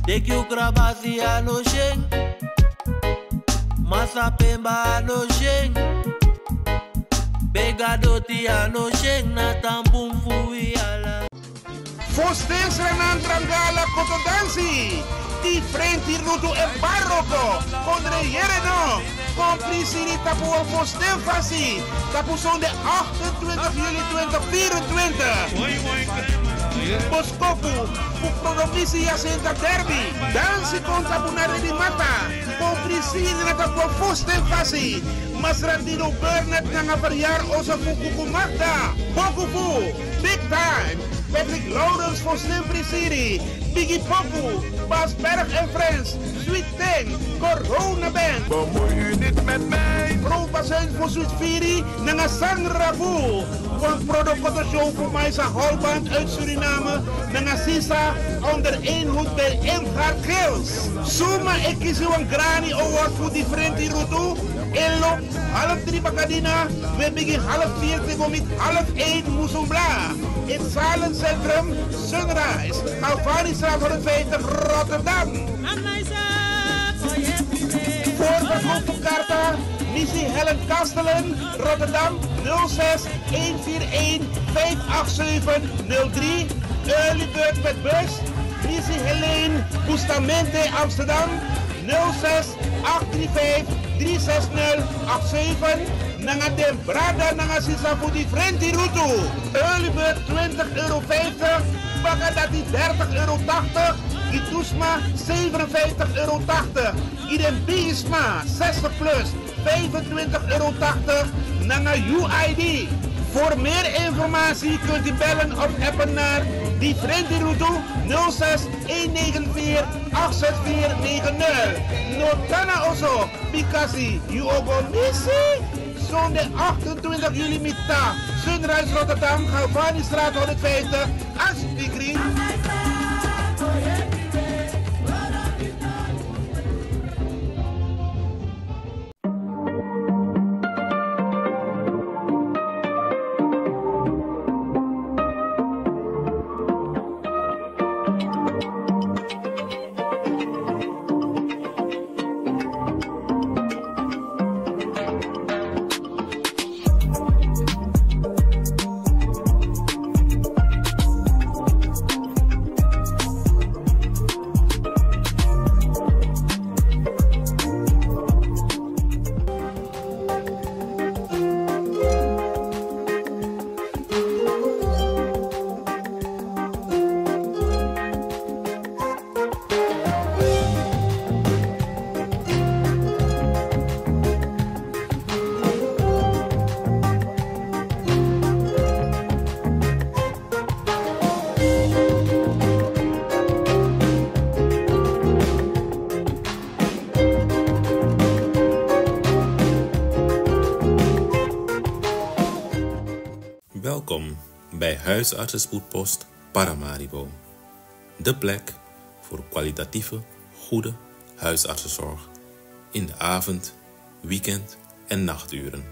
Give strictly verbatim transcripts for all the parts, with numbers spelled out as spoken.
Teki yu krabasi a no syen. Masa pemba a no syen. Bega doti a no syen, na tampun fu wi ala. Fosten Sranan Drangala Koto Dansi. Di frenti Rutu e baroko. Kondre yere no. Kon prisiri tapu wan fosten fasi. Tapu sonde achtentwintig juli twintig vierentwintig. Boskopu, fu Prodomisi Jacinta Derby. Dansi kon tapu na Redi Mata. Kon prisiri na tapu wan fosten fasi. Masra Dino Bernard nanga Verjaar Oso fu Kuku Magda. Boku fu Big Time. Patrick Lawrence fosten prisiri. Bigi Poku, Bas Berg en Friends, Sweet Thing, Corona Band. Bemoei u niet met mij. Pro Basuin fu Sweet Firi, nanga Sangra Fu. Wan prodo koto show fu Maisa Holband uit Suriname, nanga Sisa, onder één hoed bij Imgar Gils. Suma e kisi wan Grammy Award fu di frenti Rutu, elo, half drie bakadina, we bigin half vier te go miti half één musumbla. In Zalencentrum, Sunrise, Alvanistraat honderdvijftig, Rotterdam. Voor verkoop van kaarten, Missie Helen Kastelen, Rotterdam, nul zes een vier een vijf acht zeven nul drie. Early Bird met bus, Missie Helene Bustamante, Amsterdam, nul zes acht drie vijf drie zes nul acht zeven. Nanga den brada nanga sisa fu di frenti Rutu. Early Bird twintig euro vijftig, baka dati dertig euro tachtig, gi tu sma zevenenvijftig euro tachtig, gi den bigi sma zestig plus vijfentwintig euro tachtig nanga U I D. Voor meer informatie kunt u bellen of appen naar di frenti Rutu nul zes een negen vier acht zes vier negen nul. No tan na oso, bikasi yu o go misi. Sonde achtentwintig juli miti Sunrise Rotterdam, Galvanistraat honderdvijftig, Aspikri. Welkom bij Huisartsenspoedpost Paramaribo. De plek voor kwalitatieve, goede huisartsenzorg in de avond, weekend en nachturen.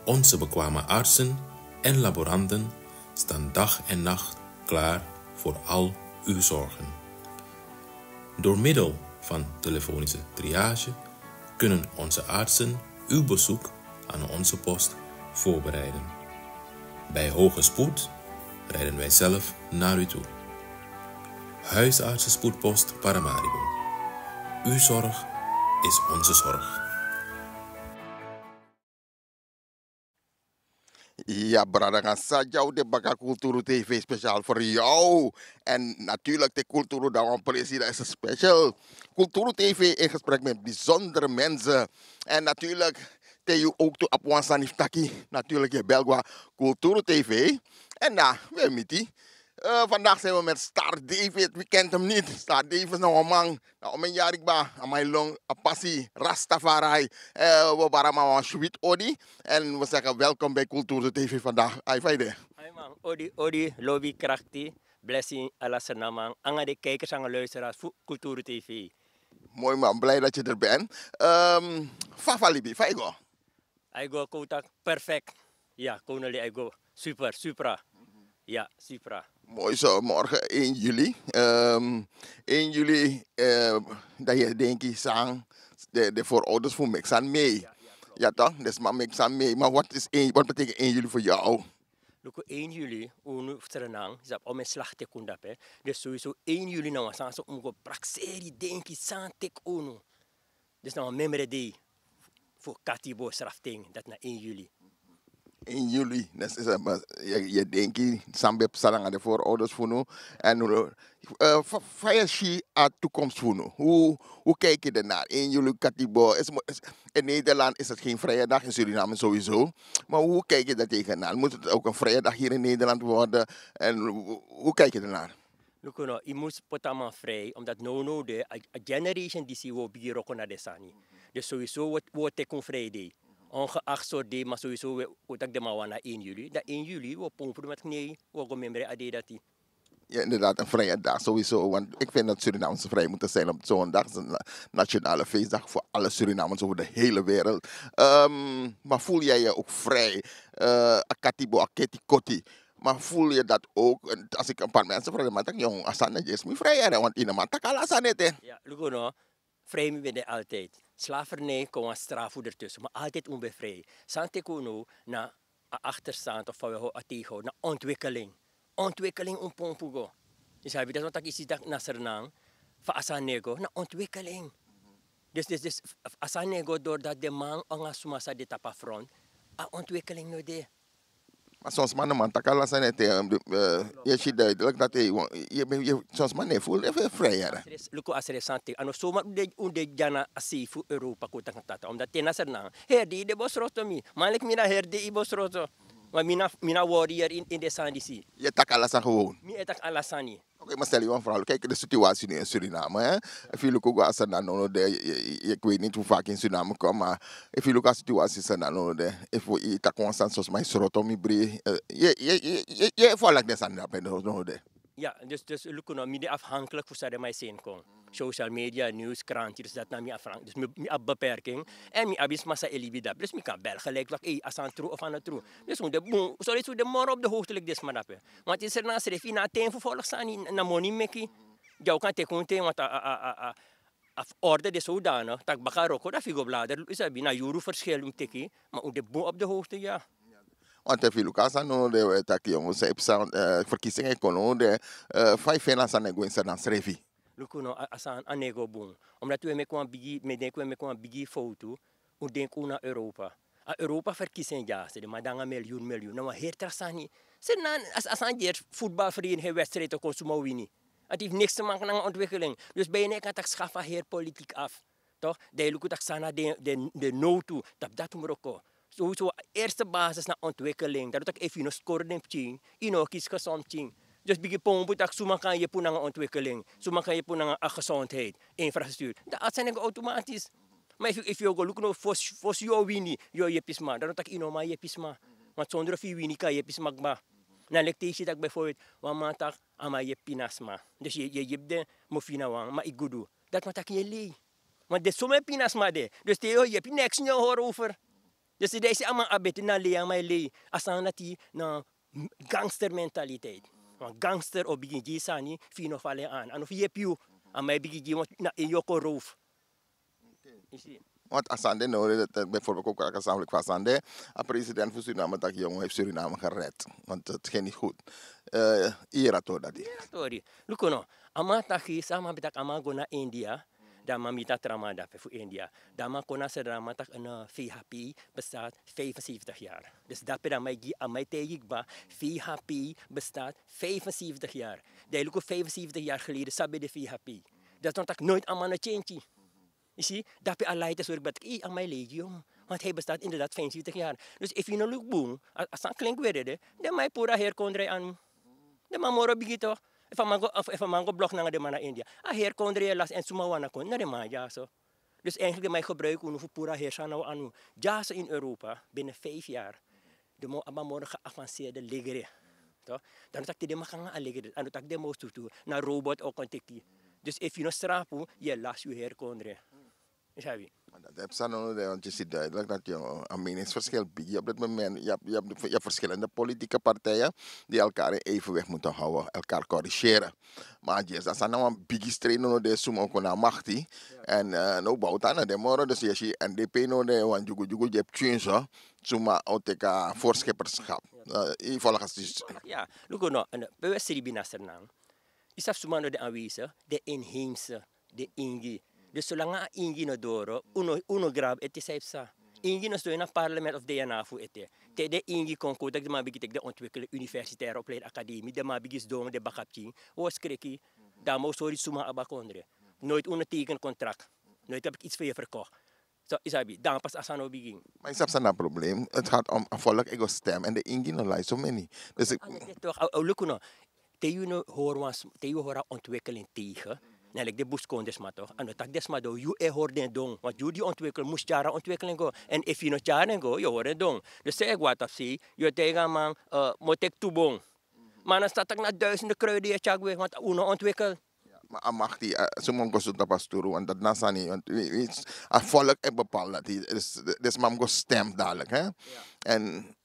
Onze bekwame artsen en laboranten staan dag en nacht klaar voor al uw zorgen. Door middel van telefonische triage kunnen onze artsen uw bezoek aan onze post voorbereiden. Bij hoge spoed rijden wij zelf naar u toe. Huisartsenspoedpost Paramaribo. Uw zorg is onze zorg. Ya, brada, nanga san dya u de baka, Kulturu T V speciaal voor jou. En natuurlijk, te Kulturu dan wan presi, dat is een special. Kulturu T V in gesprek met bijzondere mensen. En natuurlijk, te yu ook tu abi wan sani fu taki, natuurlijk, yu e bel go na Kulturu T V. En dan, we miti. Eh, vandaag zijn we met Star David. Wie kent hem niet? Star David is na wan man. Na omen yari kba, a man e lon, a pasi, Rastafari. Eh, we bari a man wan sweet odi. En we zeggen welkom bij Kulturu T V vandaag. Ai, fa yu de? Ai man, odi, odi, lobi, krakti, blessing, ala Sranan man. Nanga de kijkers, nanga luisteraars fu Kulturu T V. Mooi man, blij dat je er bent. Ehm, fa, fa libi, fa e go? Ai go, kon taki perfect. Ya, kon no lei, ai go super, supra. Ya, supra. Mooi zo, morgen één juli. Ehm, één juli, eh, dan yu e denki san de, de voorouders fu meki sani mee. Ya toch, dus man meki sani mee. Maar wat is één, wat betekent één juli voor jou? Luku, één juli, unu fu Sranan, sabi omeni slag teki unu dape. Dus sowieso één juli na wan sani san un go prakseri, denki san teki unu. Dus na wan memory day fu Katibo sraften, dati na één juli. Één juli, dus is een, je, je denki san ben psa nanga de voorouders fu unu. En uh, fa, fa yu si a toekomst fu unu? Hoe, hoe kijk je ernaar? Één juli Katibo, is, is, in Nederland is het geen vrije dag, in Suriname sowieso. Maar hoe kijk je daar tegenaan? Moet het ook een vrije dag hier in Nederland worden? En hoe, hoe kijk je ernaar? Luku no, yu mus poti a man vrij, omdat now now de a, a generation disi wi o bigin wroko na den sani. Dus sowieso wi o, wi o teki un vrij dei. Ongeacht sortu dei, ma sowieso wi o, wi o taki den man wani na één juli. Dan één juli wi o pompu mati knei, wi o go memre a dei dati. Ja, inderdaad, een vrije dag sowieso. Want ik vind dat Surinamers vrij moeten zijn op zo'n dag. Het is een na- nationale feestdag voor alle Surinamers over de hele wereld. Ehm, maar voel jij je ook vrij? Eh, a Katibo, a Keti Koti. Maar voel je dat ook? En als ik een paar mensen vraag, dan denk ik, jong, a sani na yu e smi vrij, hè, want yu no man taki ala sani ete. Ya, luku no, vrij mi ben de altijd. Slavernij kon wan strafu ertussen, maar altijd un ben vrij. San teki unu na a achterstand of fa wi e hori a tegenhouden, na ontwikkeling. Ontwikkeling un pompu go. Yu sabi, dati wani taki yu si taki na Sranan, fa a sani e go, na ontwikkeling. Dus, dus, dus, f- f- a sani e go doordat den man nanga suma sa de tapu a front, a ontwikkeling no de. Maar soms man no man taki ala sani ete, eh, yu e si duidelijk dat hij, je, je, soms man no e voel, eh, vrij, hè. Luku a sresi san teki. A no soma un de, un de dya na a sei fu Europa kon taki tata. Omdat te na Sranan, heri dei yu de bosroto mi. Man leki mi na heri dei yu bosroto. Maar mi na, mi na warrior in, in den sani disi. Yu e taki ala sani gewoon. Mi e taki ala sani. Oké, maar stel je een vraag. Kijk, de situatie nu in Suriname, hè. Efu yu luku a Sranan now now de, yu, yu, yu, ik weet niet hoe vaak yu in Suriname komt, maar efu yu luku a situatie in Sranan now now de, efu yu taki wan sani soms man yu sroto mi bri, eh, yu, yu, yu, yu, yu e follow den sani dape now now de. Ya, dus, dus luku no, mi de afhankelijk fu san den man e seni kon. Social media, nieuws, kranti, dus dati na mi afhankelijk. Dus mi, mi abi beperking. En mi abi sma san e libi dape. Dus mi kan bel gelijk taki, ei, a sani tru of a no tru. Dus un de bun, so leisi un de moro op de hoogte leki den sma dape. Want in Sranan srefi na ten fu folg sani na moni meki. Dya un kan teki un ten, want a, a, a, a, a, a orde de zodanig, taki baka wroko dan fu yu go blader, yu sabi, na yuru verschil un teki, maar un de bun op de hoogte, ya. Want efu yu luku a sani now now de, wi e taki, jong, san e psa, eh, verkiezingen e kon now now de, eh, fa yu feni a sani e go in Sranan srefi. Luku no, a, a sani a no e go bun. Omdat wi e meki wan bigi, mi e denki wi e meki wan bigi fowtu, un denki un na Europa. A Europa verkiezing dya, so den man de nanga miljoen, miljoen. Na wan heri tra sani. Sranan, a, a sani dyer voetbalvereniging wedstrijd kon suma wini. Dati hefi niks te maken nanga ontwikkeling. Dus bijna yu kan taki schafu a heri politiek af. Toch? Dan yu luku taki san na den, den, den nowtu, tapu dati un wroko. Sowieso a eerste basis na ontwikkeling. Dati taki efu yu no skori den pikin, yu no kisi gezond pikin. Dus bigin pompu taki suma kan yepi un nanga ontwikkeling. Suma kan yepi un nanga a gezondheid, infrastructuur. Dan a sani e go automatisch. Maar efu, efu yu o go luku now fosi, fosi yu o wini, yu o yepi sma. Dati taki yu no man yepi sma. Want sondro fu yu wini kan yepi sma kba. Na leki te yu si taki bijvoorbeeld, wan man taki, a man yepi pina sma. Dus yu, yu yepi den, mofi na wan, maar yu gudu. Dati wani taki yu e lei. Want den suma e pina sma de. Dus te yu o yepi, niks yu no o hori over. Dus dan yu si a man abi ete na lei, a man e lei. A sani dati na gangster mentaliteit. Wan gangster o bigin gi yu sani, fu yu no falen aan. A no fu yepi yu. A man e bigin gi yu, want na en yu o kon roof. Yu si. Want a sani de now, dat, dat bijvoorbeeld ook a samenleving van a sani de, a president fu Suriname taki, jong, yu hebi Suriname gered. Want het ging niet goed. Eh, yu yere a tori dati. Yu yere a tori. Luku no, a man taki, san a man ben taki, a man go na India. Dan a man miti a tra man dape fu India. Dan a man kon na Sranan, a man taki, eh, V H P bestaat vijfenzeventig jaar. Dus dape dan a man e gi, a man e taigi kba, V H P bestaat vijfenzeventig jaar. Dan yu luku vijfenzeventig jaar geleden, san ben de V H P. Dati wani taki nooit a man no change. Yu si, dape a laite sorry, but, eh, a man e lei gi yu. Want hij bestaat inderdaad vijfenzeventig jaar. Dus efu yu no luku bun, a, a sani klink were de, den man e puru a heri kondre anu. Den man moro bigi toch. Efu a man go, efu, efu a man go blok nanga den man na India. A heri kondre e lasi, en suma wani kon, na den man dyaso. Dus eigenlijk den man e gebruik unu fu puru a heri sani na un anu. Dyaso in Europa, binnen vijf jaar, den man o abi a moro geavanceerde legere. Toch? Dan taki te den man kon nanga a legere, dan taki den man o sutu, na robot o kon teki. Dus efu yu no strafu, yu e lasi yu heri kondre. Yu sabi. Dat heb Sanono de, want je ziet duidelijk dat je een meningsverschil bigi op dit moment. Je hebt, je hebt, je hebt verschillende politieke partijen die elkaar in evenwicht moeten houden, elkaar corrigeren. Maar je is dan een bigi strijd no de suma ook na machti. En uh, no bouwt aan de moro, dus je ziet N D P no de, want jugu jugu je hebt change, suma o teka voorschipperschap. Uh, in volgens die. Ya, luku no, en we sribi na Sernang. Isaf suma no de aanwezig, de inheemse, de ingi. Dus solanga a ingi no doro, uno, uno grab ete saipsa. Ingi no sto in a parlement of D N A fu ete. Te de ingi kon kodak de man bigi tek de ontwikkelen universitaire opleiding academie, de man bigi sdong de bakapkin, wo skreki, dan mo sori suma abakondre. Nooit uno teken contract. Nooit heb ik iets voor je verkocht. So, isabi, dan pas asano begin. Maar je snapt zijn probleem. Het gaat om een volk ego stem en de ingi no lai so many. Dus ik, toch, luku no. Te yu no hori wan te yu hori a ontwikkeling tegen, na leki de buskondesma toch, a no taki desma don yu e hori den don, want yu di ontwikkel mus tyari a ontwikkeling go. En efu yu no tyari den go yu hori den don. Dus san e go na tapu sei, yu e taigi a man, mi o teki tu bon. Ma a no sa taki na duisende kruiden yu e tyari gwe, want un no ontwikkel. Maar a mag die, zo man go zo tapu a sturu, want dat na sani, want a volk e bepaal dat die, dus man go stem dadelijk, hè. En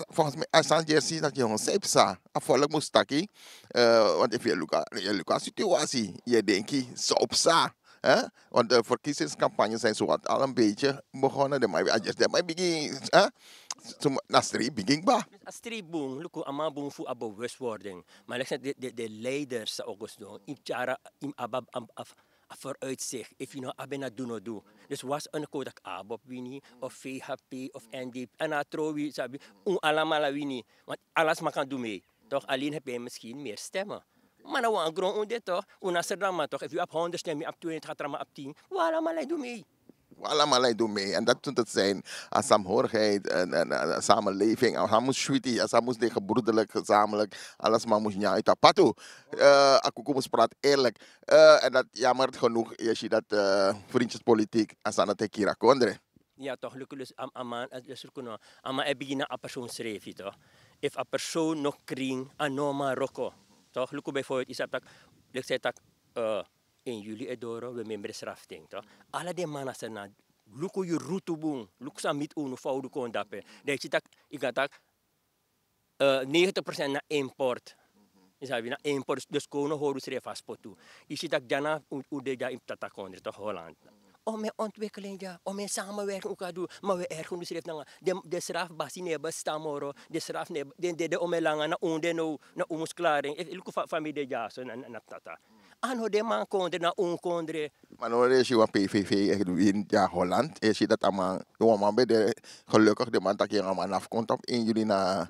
volgens mij, a sani di e si dati yongo san e psa, a volk mus taki, want efu yu e luku a situatie yu e denki san o psa. Want de verkiezingscampagnes zijn zowat al een beetje begonnen, den man e bigin, na streep bigin kba. A streep bun, luku a man bun fu a bewustwording. Ma leki san de leiders san o go sidon, yu mus tyari, yu mus abi a vooruitzicht, efu yu no abi en na du no du. Dus was en kodak abob wini of V H P of N D P en na trowi sabi, un alamala wini. Want ala sma kan du mee. Toch, alleen heb jij misschien meer stemmen. Ma na wan gron un de toch, un na Sraman toch, efu yu abi honderd stem yu abi twintig a tra man abi tin, un alamala e du mee. Un alamala e du mee en dat toet het zijn. A samhorigheid, a samenleving, a samus switi, a samus de gebroederlijk gezamenlijk, ala sma mus nyan yu tapu a patu. A kuku mus prat eerlijk. En dat jammer genoeg yu si dat vriendjespolitiek a sani dati e kiri a kondre. Ya toch, luku dus a man, dus luku no, a man e bigin na a persoon srefi toch. Efu a persoon no krin, a no man wroko. Toch, luku bijvoorbeeld yu sabi tak', leki san yu taki, één juli e doro, wi e memre srafting toch. Ala den man na Sranan, luku yu rutu bun, luku san miti unu, fa un du kon dape. Dan yu si tak', yu kan taki, negentig procent na import. Yu sabi, na import, dus kon no hori unsrefi a spotu. Yu si tak' dya na un de dya ini tata kondre toch, Holland. Omeni ontwikkeling dya, omeni samenwerking un kan du, ma wi e erger unsrefi nanga den srafu basi no e bestan moro. Den srafu no e, den dede omeni langa, na un de now, na un mus klari en. Efu yu luku fa mi de dyaso na tata. A no den man kondre, na un kondre. Ma no den e si wan P V V e wini dya Holland, e si dati a man, wan man ben de, gelukkig den man taki a man no abi kon tapu één juli na,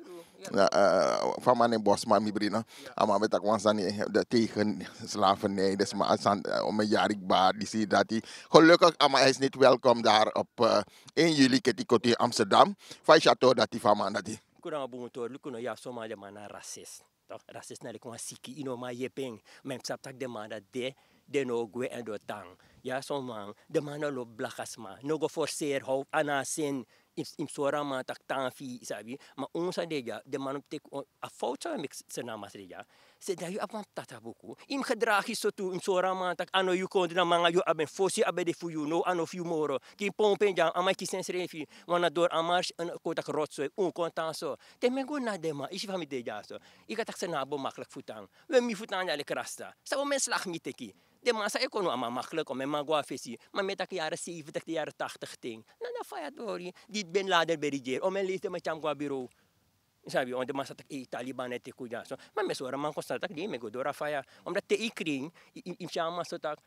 fa a man nen Bosma, mi brina. A man ben taki wan sani, tegen slavernij, dus ma a sani, omeni yari kba, disi dati. Gelukkig a man is niet welkom daar op één juli keti koti in Amsterdam. Fa yu si a tori dati fu a man dati? Kon nanga bun tori, luku no, yu abi son man, den man na racist. Toch, racist na leki wan siki, yu no man yepi en. Ma yu mus sabi tak' den man dati de, den no o gwe èn den o tan. Yu abi son man, den man no lobi blaka sma, no go forseri how a na a sen. Yu mus sori a man tak' tan fi yu, yu sabi. Ma un san de dya, den man no mus teki, a fowtu san wi meki Sranan masra dya. Seti dan yu abi wan tata buku, yu mus gedragi so tu, yu mus sori a man tak' a no yu kondre, na man nanga yu abi en, fosi yu abi en de fu yu, now a no fu yu moro. Te yu pompu en dya, a man e kisi ensrefi. Wan na doro a man, kon taki rotsoi, un kon tan so. Te mi e go na den man, yu si fa mi de dyaso. Yu kan taki Sranan abi makkelijk fu tan. We, mi fu tan dya leki rasta. San omeni slag mi teki? Den man san e kon now, a man makkelijk, omeni man go na fesi. Ma mi e taki yari zeventig te yari tachtig ten. Na a faya tori di Bin Laden ben rigeri, omeni leisi den man e tyari mi go na bureau. Yu sabi, want den man sa taki ei, Taliban e teki un dyaso. Ma mi e sori a man kon stan taki dei mi e go doro a faya. Omdat te yu krin, yu mus si a man so tak',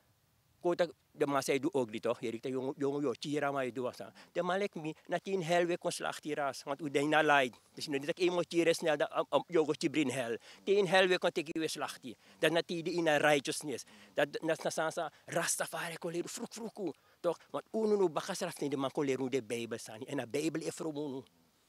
kon taki den man san e du ogri toch, yere tak' yongu, yongu yu o kiri a man, yu du wan sani. Den man leki mi, na te ini hel wi e kon slakti ras, want un de ini a lai. Dus yu no de taki ei, mi o kiri en snel, dan yu o go kibri ini hel. Te ini hel wi e kon teki, wi e slakti. Dati na te yu de ini a righteousness. Dati na sani san Rastafari e kon leri un frukfruku. Toch, want unu no baka srafu, den man kon leri un den Bijbel sani, èn a Bijbel e frow unu.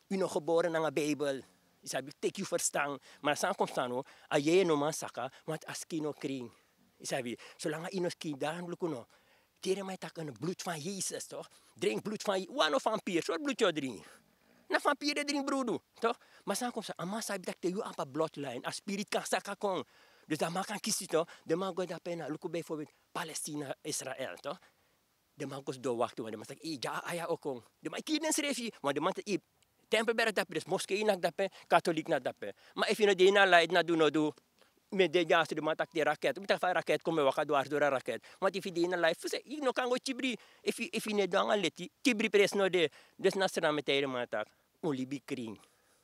Yu no gebore nanga Bijbel. Yu sabi, teki yu ferstan. Ma na san kon psa now, a yeye no man saka, want a skin no krin. Yu sabi, solanga yu no skin, dan luku no. Tere man e taki, bloed van Jezus toch? Drink bloed van Je-, wan no vampire, sortu bloed yu o dringi? Na vampire e dringi brudu, toch? Ma san kon psa, a man sabi tak' te yu abi a bloodline, a spirit kan saka kon. Dus a man kan kisi toch, den man go dape na, luku bijvoorbeeld Palestina, Israël toch? Den man kon sidon wakti, want den man taki, "Ei, dya a aya o kon." Den man e kiri densrefi, want den man taki, "Ei, tempel ben de dape, dus moskee na de dape, katolik na de dape." Ma efu yu no de ini a light, na du no du. Mi e de dyaso, den man taki den raket. Mi taki fa raket kon, mi e waka dwars doro a raket. Want efu yu de ini a light, fu se, yu no kan go kibri. Efu, efu yu no e du nanga leti, kibri presi no de. Dus na Sranan mi e taigi den man taki, un libi krin,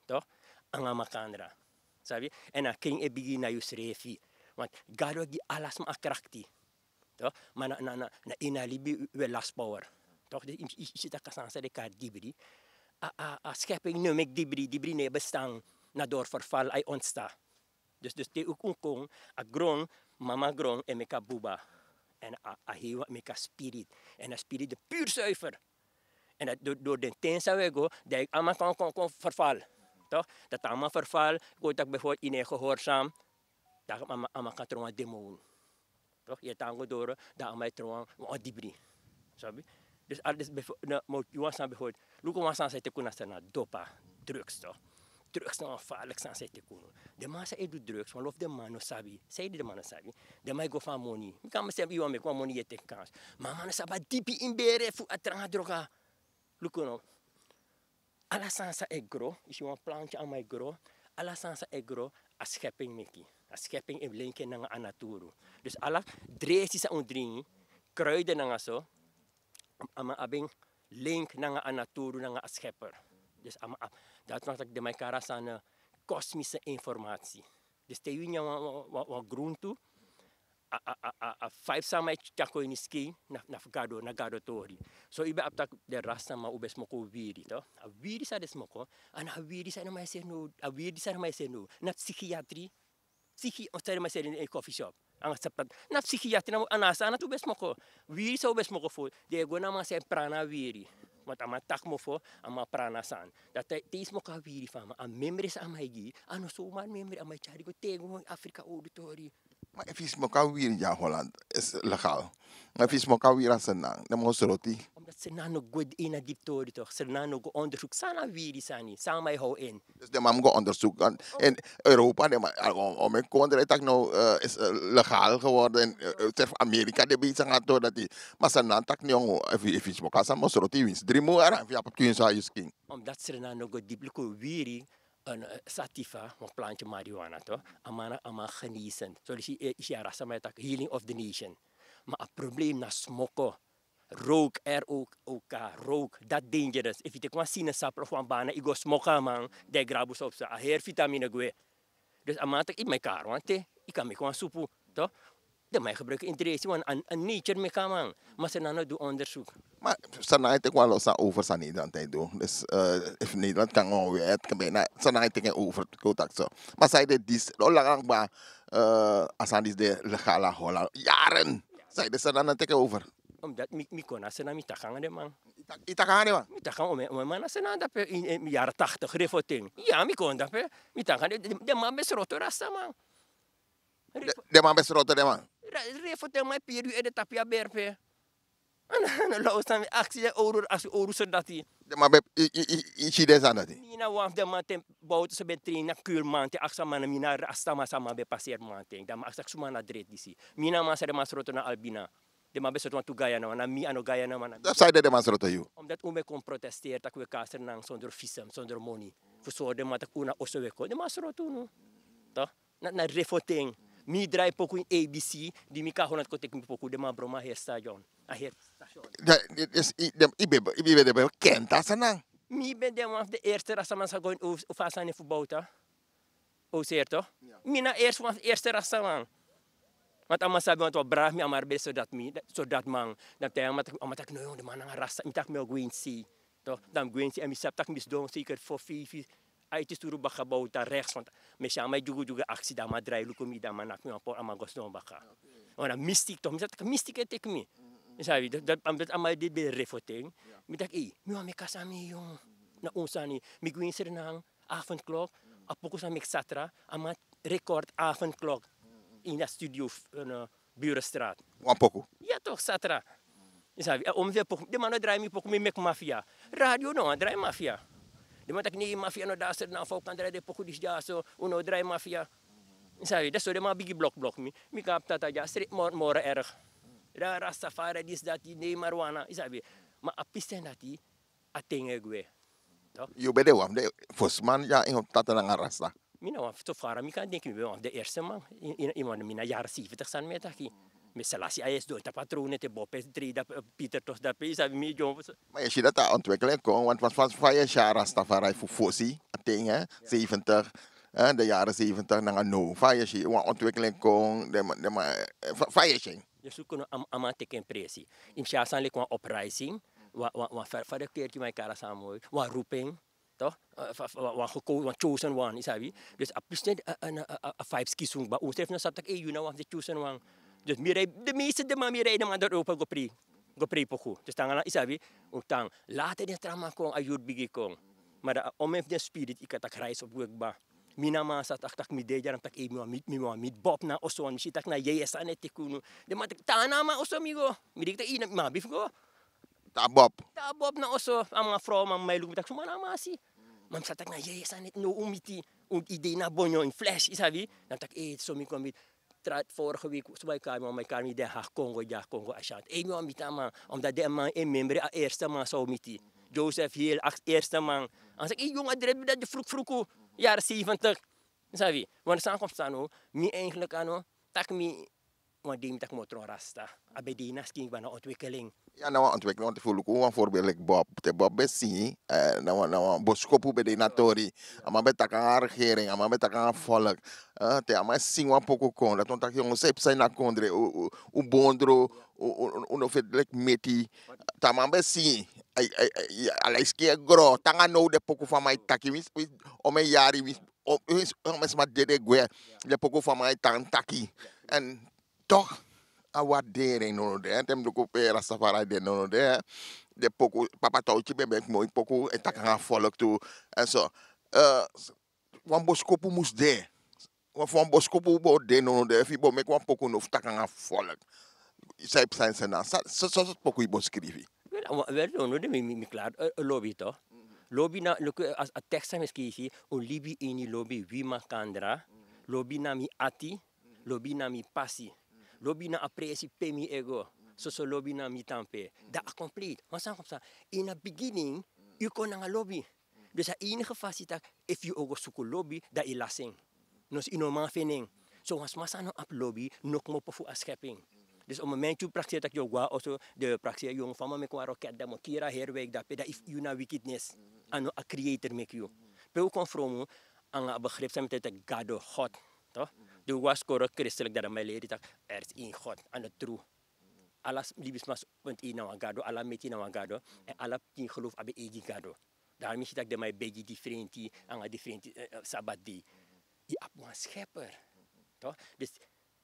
toch? Nanga makandra. Sabi? Èn a krin e bigin na yusrefi. Want Gado gi ala sma a krakti. Toch? Ma na, na, na, na ini a libi wi e lasi power. Toch? Dus yu, yu, yu si taki a sani san den e kari dibri. A, a, a schepping no e meki dibri, dibri no e bestaan. Na door verval a e ontstaan. Dus, dus te un kon, a gron, mama gron e meki a buba. Èn a, a heiwan e meki a spirit. Èn a spirit de puur zuiver. Èn dati door, door den ten san wi e go, dan a man kon, kon, kon verval. Toch? Dati a man verval, go taki bijvoorbeeld yu no e gehoorzaam, dan a man, a man kan tron wan demon. Toch? Yu e tan go doro, dan a man e tron wan, wan dibri. Sabi? Dus al disi bijvoorbeeld, na, ma yu wan sani bijvoorbeeld, luku wan sani san e teki unu na Sranan, dopa, drugs, toch? Drugs na wan farlik sani san e teki unu. Den man san e du drugs, wanlo fu den man no sabi. Sanede den man no sabi? Den man e go fu a moni. Mi kan mi srefi, yu wani meki wan moni, yu e teki kans. Ma a man no sabi a dipi inbere fu a tranga droga. Luku no. Ala sani san e gro, yu si wan plantje, a man e gro. Ala sani san e gro, a schepping meki. A schepping e link en nanga a naturu. Dus ala dresi san un dringi, kruiden nanga so, a man abi en link nanga a naturu, nanga a schepper. Dus a man abi, dati wani taki den man e kari a sani, eh, kosmische informatie. Dus te yu nyan wan, wan, wan, wan gruntu, a, a, a, a, a vibe san a man e tyari kon ini skin, na, na fu Gado, na Gado tori. So yu ben abi taki den rastaman, un ben smoko wiri, toch? A wiri san den smoko, a no a wiri san den man e seri now, a wiri san den man e seri now, na psychiatrie. Psychi-, o, san den man e seri ini coffee shop. Nanga saprat, na psychiatrie, na, a no a sani dati un ben smoko. Wiri san un ben smoko fu, den e go na a man san e prana a wiri. Want a man taki mofo, a man prana sani. Dati te yu smoko a wiri fu a man, a memory san a man e gi, a no so wan memory, a man e tyari go te go Afrika owdu tori. Ma efu yu smoko a wiri dya na Holland, is legaal. Ma efu yu smoko a wiri na Sranan, dan mus sroti. Omdat Sranan no go ini a dipi tori, toch? Sranan no go onderzoek san na wiri sani, san a man e how in. Dus den man mus go onderzoek. En in Europa, den man, a, o, o, mi kon taki now, eh, is, eh, legaal geworden. En, eh, eh, zelfs Amerika, den bezig nanga tori dati. Ma Sranan taki no, efu, efu yu smoko a sani, mus sroti, winsi dri mun, a ran fu yu abi kwinsi a yu skin. Omdat Sranan no go dipi, luku wiri, een, eh, sativa, wan plantje marijuana, toch? A man, a man genezend. So yu si, eh, yu si a rastaman e taki healing of the nation. Ma a probleem na smoko. Rook, R O K, rook. Dati dangerous. Efu yu teki wan sinaasappel of wan banana, yu go smoko a man, dan yu grabu so psa. A heri vitamine gwe. Dus a man taki, yu man e kari wan te, yu kan meki wan supu, toch? Den man e gebruik en dresi, want a, a nature meki a man. Ma Sranan no du onderzoek. Ma Sranan e teki wan lo san over san Nederland e du. Dus, eh, efu Nederland kan wan wet, kan bijna, Sranan e teki en over, kon taki so. Ma sanede disi, lo langa kba, eh, a sani disi de legaal na Holland. Jaren. Sanede Sranan no teki en over. Omdat mi, mi kon na Sranan, mi taki nanga den man. Yu taki, yu taki nanga den man? Mi taki nanga, o, mi, o, mi man na Sranan dape in, in jaren tachtig, Refoting. Ya, mi kon dape. Mi taki nanga den, den, den man ben sroto rastaman. Den, den man ben sroto den man. Re-, Refoting man e piri yu ede tapu a berpe. Ana, ana, lo san mi aksi den owru, aksi owru sodati. Den man ben, yu, yu, yu, yu si den sani dati. Mi na wan fu den man ten bowtu so ben train na Kuurman, te aksi a man, mi na rastaman san a man ben paseri man ten. Dan mi aksi taki suma na a dreti disi. Mi na a man san den man sroto na Albina. Den man ben sroto wantu Guyanawan, na mi, a no Guyanawan, na mi. Sanede den man sroto yu? Omdat un ben kon protesteri taki un e kon na Sranan sondro visum, sondro moni. Fu sori den man taki un na oso un e kon. Den man sroto unu. Toch? Na, na Refoting. Mi drai poku in A B C, di mi kon na Holland kon teki mi poku, den man bron mi a heri stadion. A heri station. Da, i, i, i, den, i ben, i ben, i ben de bekend na Sranan. Mi ben de wan fu den eerste rastaman san go ini Oos-, Oos-, fa a sani fu Bouta. Oos, toch? Ya. Mi na eerste wan, eerste rastaman. Want a man sabi, want wan brada fu mi, a man ben sodati mi, sodati man. Dan te a man taki, a man taki, no, yong, den man nanga rasta, mi taki mi o go ini sei. Toch? Dan mi go ini sei, èn mi sabi taki mi sidon zeker fo, feifi, aiti suru baka Bouta rechts, want mi si a man e dyugu dyugu aksi, dan a man drai luku mi, dan a man naki mi wan pori, a man go sidon baka. Oké. Want a mystiek toch, mi sabi taki mystiek e teki mi. Yu sabi, dati, dati, a man, dati a man di ben Refoting. Ya. Mi taki, ei, mi wani meki a sani, yong. Na un sani, mi go ini Sranan, Avondklok, a poku san meki Satra, a man record Avondklok. Ini a studio, eh, na Burenstraat. Wan poku? Ya toch, Satra. Yu sabi, eh, o mi fu poku, den man no drai mi poku, mi meki Mafia. Radio no wani drai Mafia. Den man taki, nee, Mafia no de na Sranan, fa un kan drai den poku disi dyaso, un no drai Mafia. Yu sabi, dati so den man bigin blok blok mi. Mi kon abi tata dya, sre-, moro, moro erg. Rastafari disi dati, nei marwana, yu sabi. Ma a pisten dati, a ten e gwe. Yu ben de wan fu den fosi man ya en tata nanga rasta. Mi na wan so fara mi kan denki mi ben wan fu den erste man. Yu man, mi na yari seventig sani mi e taki. Mi selasi a esi dori tapu a trow neti bope trei dape, piter tos dape, yu sabi, mi dyombo. Ma yu si dati a ontwikkeling kon, want fa yu e si a rastafari fu fosi a ten, seventig, de yari seventig nanga now, fa yu e si wan ontwikkeling kon, den man, fa yu e si en? Yu suku no, a man teki en presi. Yu mus si a sani leki wan uprising, wan, wan, wan fa, fa den kerki man e kari a sani moi, wan roeping, toch? Wan gekozen, wan chosen one, yu sabi. Dus a pisten, a, a, a, a vibes kisun kba. Un srefi no sabi taki, ei, yu na wan fu den chosen one. Dus mi rij, de meeste den man mi rij, den man dati opo go prei, go prei poku. Dus tanga na, yu sabi, un tan. Later den tra man kon, a youth bigin kon. Ma dan a omen fu den spirit, yu kan taki rise up gwe kba. Mi na man sa taki, taki mi de dya, dan taki, ei, mi wan miti, mi wan miti Bob na oso, want mi si taki na yeye sani e teki unu. Den man taki, tan na a man oso mi go. Mi denki taki, ei, na mi abi fu go. Tan Bob. Tan Bob na oso, a man frow, man, man e luku mi taki, suma na a man si. Ma mi sa taki na yeye sani e teki, now un miti, un idei na bonyo in flesh, yu sabi. Dan taki, ei, so mi kon miti. Tra, vorige week, so man e kari mi, man e kari mi Den Haag Kongo, dya Kongo Ashanti. Ei, mi wan miti a man, omdat den man e memre a eerste man san un miti. Joseph Hill, a eerste man. A saki, ei, yongu, a drebi dati de fruk fruku, yari seventig. Yu sabi, want san kon psa no, mi eigenlijk a no, taki mi, wan dei mi taki mi o tron rasta. A ben de ini a skin kba na ontwikkeling. Ya, na wan ontwikkeling, want fu luku wan voorbeeld leki Bob. Te Bob ben singi, eh, na wan, na wan boskopu ben de na tori. A man ben taki nanga regering, a man ben taki nanga volk. Eh, te a man singi wan poku kon, dati wani taki yongu san e psa ini a kondre, un, un, un bondro, un, un, un no feti leki meti. Te a man ben singi, ai, ai, ai, ala yu skin e gro, tanga now den poku fu a man e taki, winsi, winsi, omen yari, winsi, o, winsi, omen sma dede gwe, den poku fu a man e tan taki. En toch, a waardering no de, te mi luku pe rastafari de no de, den poku, Papa Tauti ben meki moi poku, e taki nanga volk tu, en so. Eh, wan boskopu mus de, wan, fu wan boskopu bo de no de, efu yu bo meki wan poku no fu taki nanga volk. San e psa ini sani, san, san, san poku yu bo skrifi? Wel, wel, no, no, de mi, mi, mi klaar, eh, lobi toch. Lobi na, luku, eh, a, a tekst san mi e skrifi, un libi ini lobi, wi makandra, lobi na mi ati, lobi na mi pasi, lobi na a presi pe mi e go, soso lobi na mi tan pe. Dan a complete. Ma san kon psa, ini a beginning, yu kon nanga lobi. Dus a enige fasi taki, efu yu o go suku lobi, dan yu lasi en. Noso yu no man feni en. So wan sma san no abi lobi, no kmopo fu a schepping. Dus a moment yu prakseri taki yu o go na oso, den prakseri yu, fa mi o meki wan roket, dan mi o kiri a heri wijk dape, dan yu na wickedness. A no a creator meki yu. Pe un kon fromu, nanga a begrip san mi e taki gado, God. Toch? Dus wi e skoro christelijk, dan mi e leri taki, er is één God, a no tru. Ala libisma, want yu na wan gado, ala meti na wan gado, en ala pikin geloof abi eigi gado. Daarom yu si taki den man e begi difrenti, nanga difrenti, eh, eh, sabat dei. Yu abi wan schepper. Toch? Dus,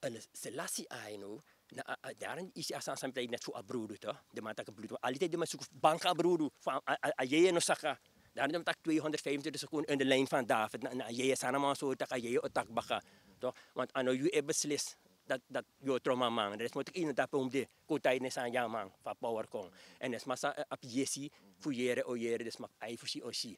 en Selassie I, no, na, a, a, daarom yu si a sani san mi taki neti fu a brudu, toch? Den man taki brudu. Altijd den man suku banka brudu. Fa a, a, a yeye no saka. Daarom den man taki tweehonderdvijfentwintig seconden in de lijn van David. Na, na a yeye san a man sori taki a yeye o taki baka. Toch? Want a no yu e beslis. Dat, dat yu o tron nanga a man. Dan yu mus taki ini dape un de, kon taigi den sani gi a man, fa power kon. En den sma san, eh, abi yesi fu yere o yere, den sma abi ai fu si o si.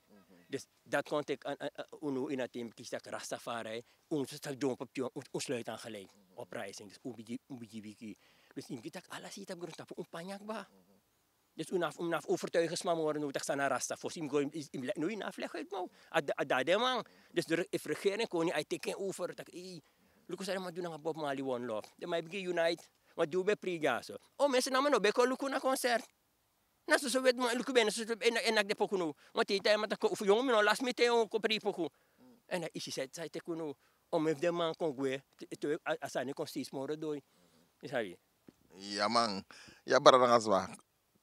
Dus dati kon teki, eh, eh, eh, unu ini a ten kisi taki Rastafari, un sa dyompo pikin, un, un sluit aan gelijk. Uprising, dus un bigin, un bigin wiki. Dus yu mus taki ala sani tapu grontapu un panya kba. Dus un no abi, un no abi overtuigen sma moro now taki san na Rasta. Fosi yu mus go, yu, yu, yu, no, yu no abi leg uit mouth. A, a dati de man. Dus de re-, efu regering kon, a e teki en over taki, ei, luku san den man du nanga Bob Marley, One Love. Den man e bigin unite. Want di un ben prei dyaso, o, mensen na mi no ben kon luku na concert. Na soso weti man e luku, ben na soso, en, en naki den poku now. Want te yu taigi mi taki fu yongu mi no lasi mi ten o kon prei poku. En dan yu si san e teki unu. O, mi fu den man kon gwe, te, te a, a sani kon steeds moro doi. Yu sabi. Ya man. Ya brada nanga sma.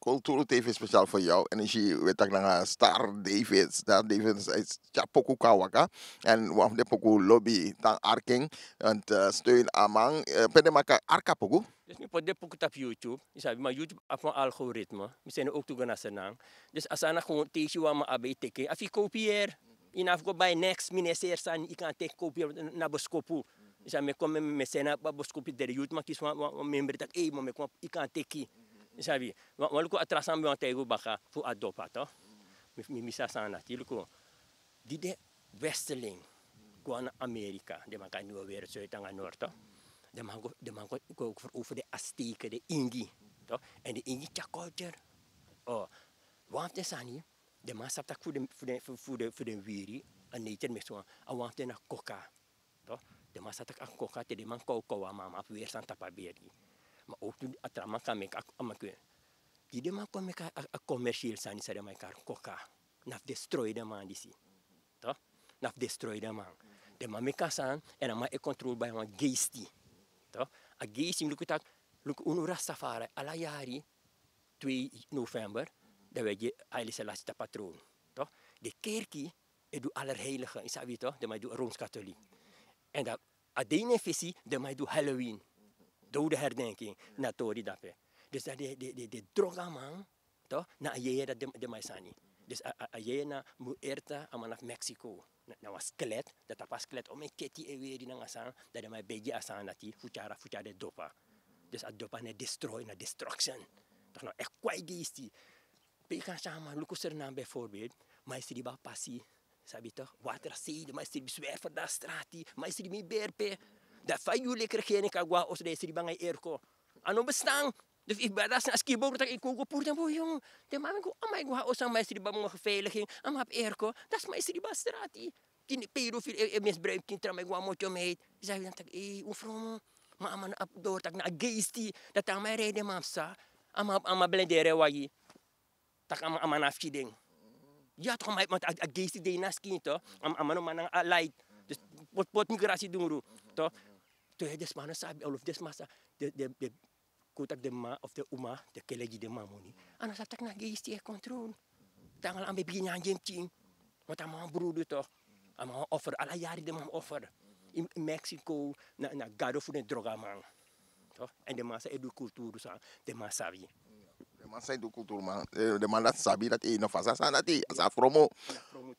Kulturu T V speciaal voor jou. En yu si wi e taki nanga Star David. Star David, a e tyari poku kon na waka. En wan fu den poku lobi, tan arki en. Want, eh, steun a man. Eh, pe den man kan arki a poku? Dus mi poti den poku tapu YouTube. Yu sabi, ma YouTube abi wan algoritme. Mi seni en ook tu go na Sranan. Dus a sani na gewoon te yu si wan man abi e teki en, a fu yu kopiëri. Yu no abi fu go bai niks, mi no e seri sani, yu kan teki, kopiëri na boskopu. Yu sabi, mi e kon, mi e, mi e seni na boskopu, den youth man kisi wan, wan, wan membri taki, ei, mi o meki wan, yu kan teki. Yu sabi, wan, wan luku a tra sani mi wani taigi un baka fu a dopa, toch? Mi, mi, mi sa sani dati, luku. Di den westerling go na Amerika, den man kari Nieuwe Wereld, Zuid nanga Noord, toch? Den man go den man go go over over den a steken den ingi. Toch? En den ingi tyari culture. Oh, wan fu den sani, den man sabi tak' fu den fu den fu den fu den wiri, a nature mix wan, a wan fu den na koka. Toch? Den man sabi tak' a koka te den man kow kow a man man fu weri sani tapu a beri. Ma ook tu a tra man kan meki a man kwe. Di den man kon meki a commerciële sani san den man e kari koka, na fu destroy den man disi. Toch? Na fu destroy den man. Den man meki a sani, en a man e controle bai wan geisti. Toch? A geisti mi luku tak', luku unu rastafari ala yari, twee november, dan wi e gi Haile Selassie tapu a troon. Toch? Den kerki e du allerheilige, yu sabi toch, den man e du rooms-katholiek. En dan a dei na en fesi den man e du Halloween, dode herdenking, na tori dape. Dus dan den den den drogaman, toch, na a yeye dati den man e sani. Dus a yeye na muerta, a man na fu Mexico. Na wan skelet, dan tapu a skelet omen keti e weri nanga sani, dan den man e begi a sani dati fu tyari fu tyari den dopa. Dus a dopa na destroy, na destruction. Toch, na echt kwai geisti. Pe yu kan si a man luku Sranan bijvoorbeeld, man e sribi a pasi, sabi toch, water a sei, den man e sribi zwerver na a strati, man e sribi mi beri pe. Dan fa yu leki regering kan go na oso dan yu e sribi nanga yu erko. A no bestan. Dus yu bari dati na skibo tak' yu kon go puru den boi yongu. Den man go a man e go na oso a man e sribi a man gefeiliging, a man abi erko, dati man e sribi a strati. Tin pedofil e misbruik tin tra man e go na motyo meid. Yu sabi dan tak' ei un fromo. Ma a man abi dori tak' na a geisti, dati a man e rei den man psa. A man blenderi en wagi. Tak' a man na fu kiden. Ya toch, a man a geisti de ini a skin toch. A man no man nanga a light. Dus poti poti migrasi dungru toch. Te den sma no sabi olof den sma sa, den den kon tak' den man of den uma den kele gi den man moni. A no sabi tak' na geisti e control. Te angala a man e bigin nyan gi en pikin. Want a man wan brudu toch. A man wan offer ala yari den man offer. In mexico, na gado fu den drogaman. Toch? En den man sa e du kulturu san den man sabi. Den man sa e du kulturu man, den man dati sabi dati e no fasi a sani dati a sa fromo.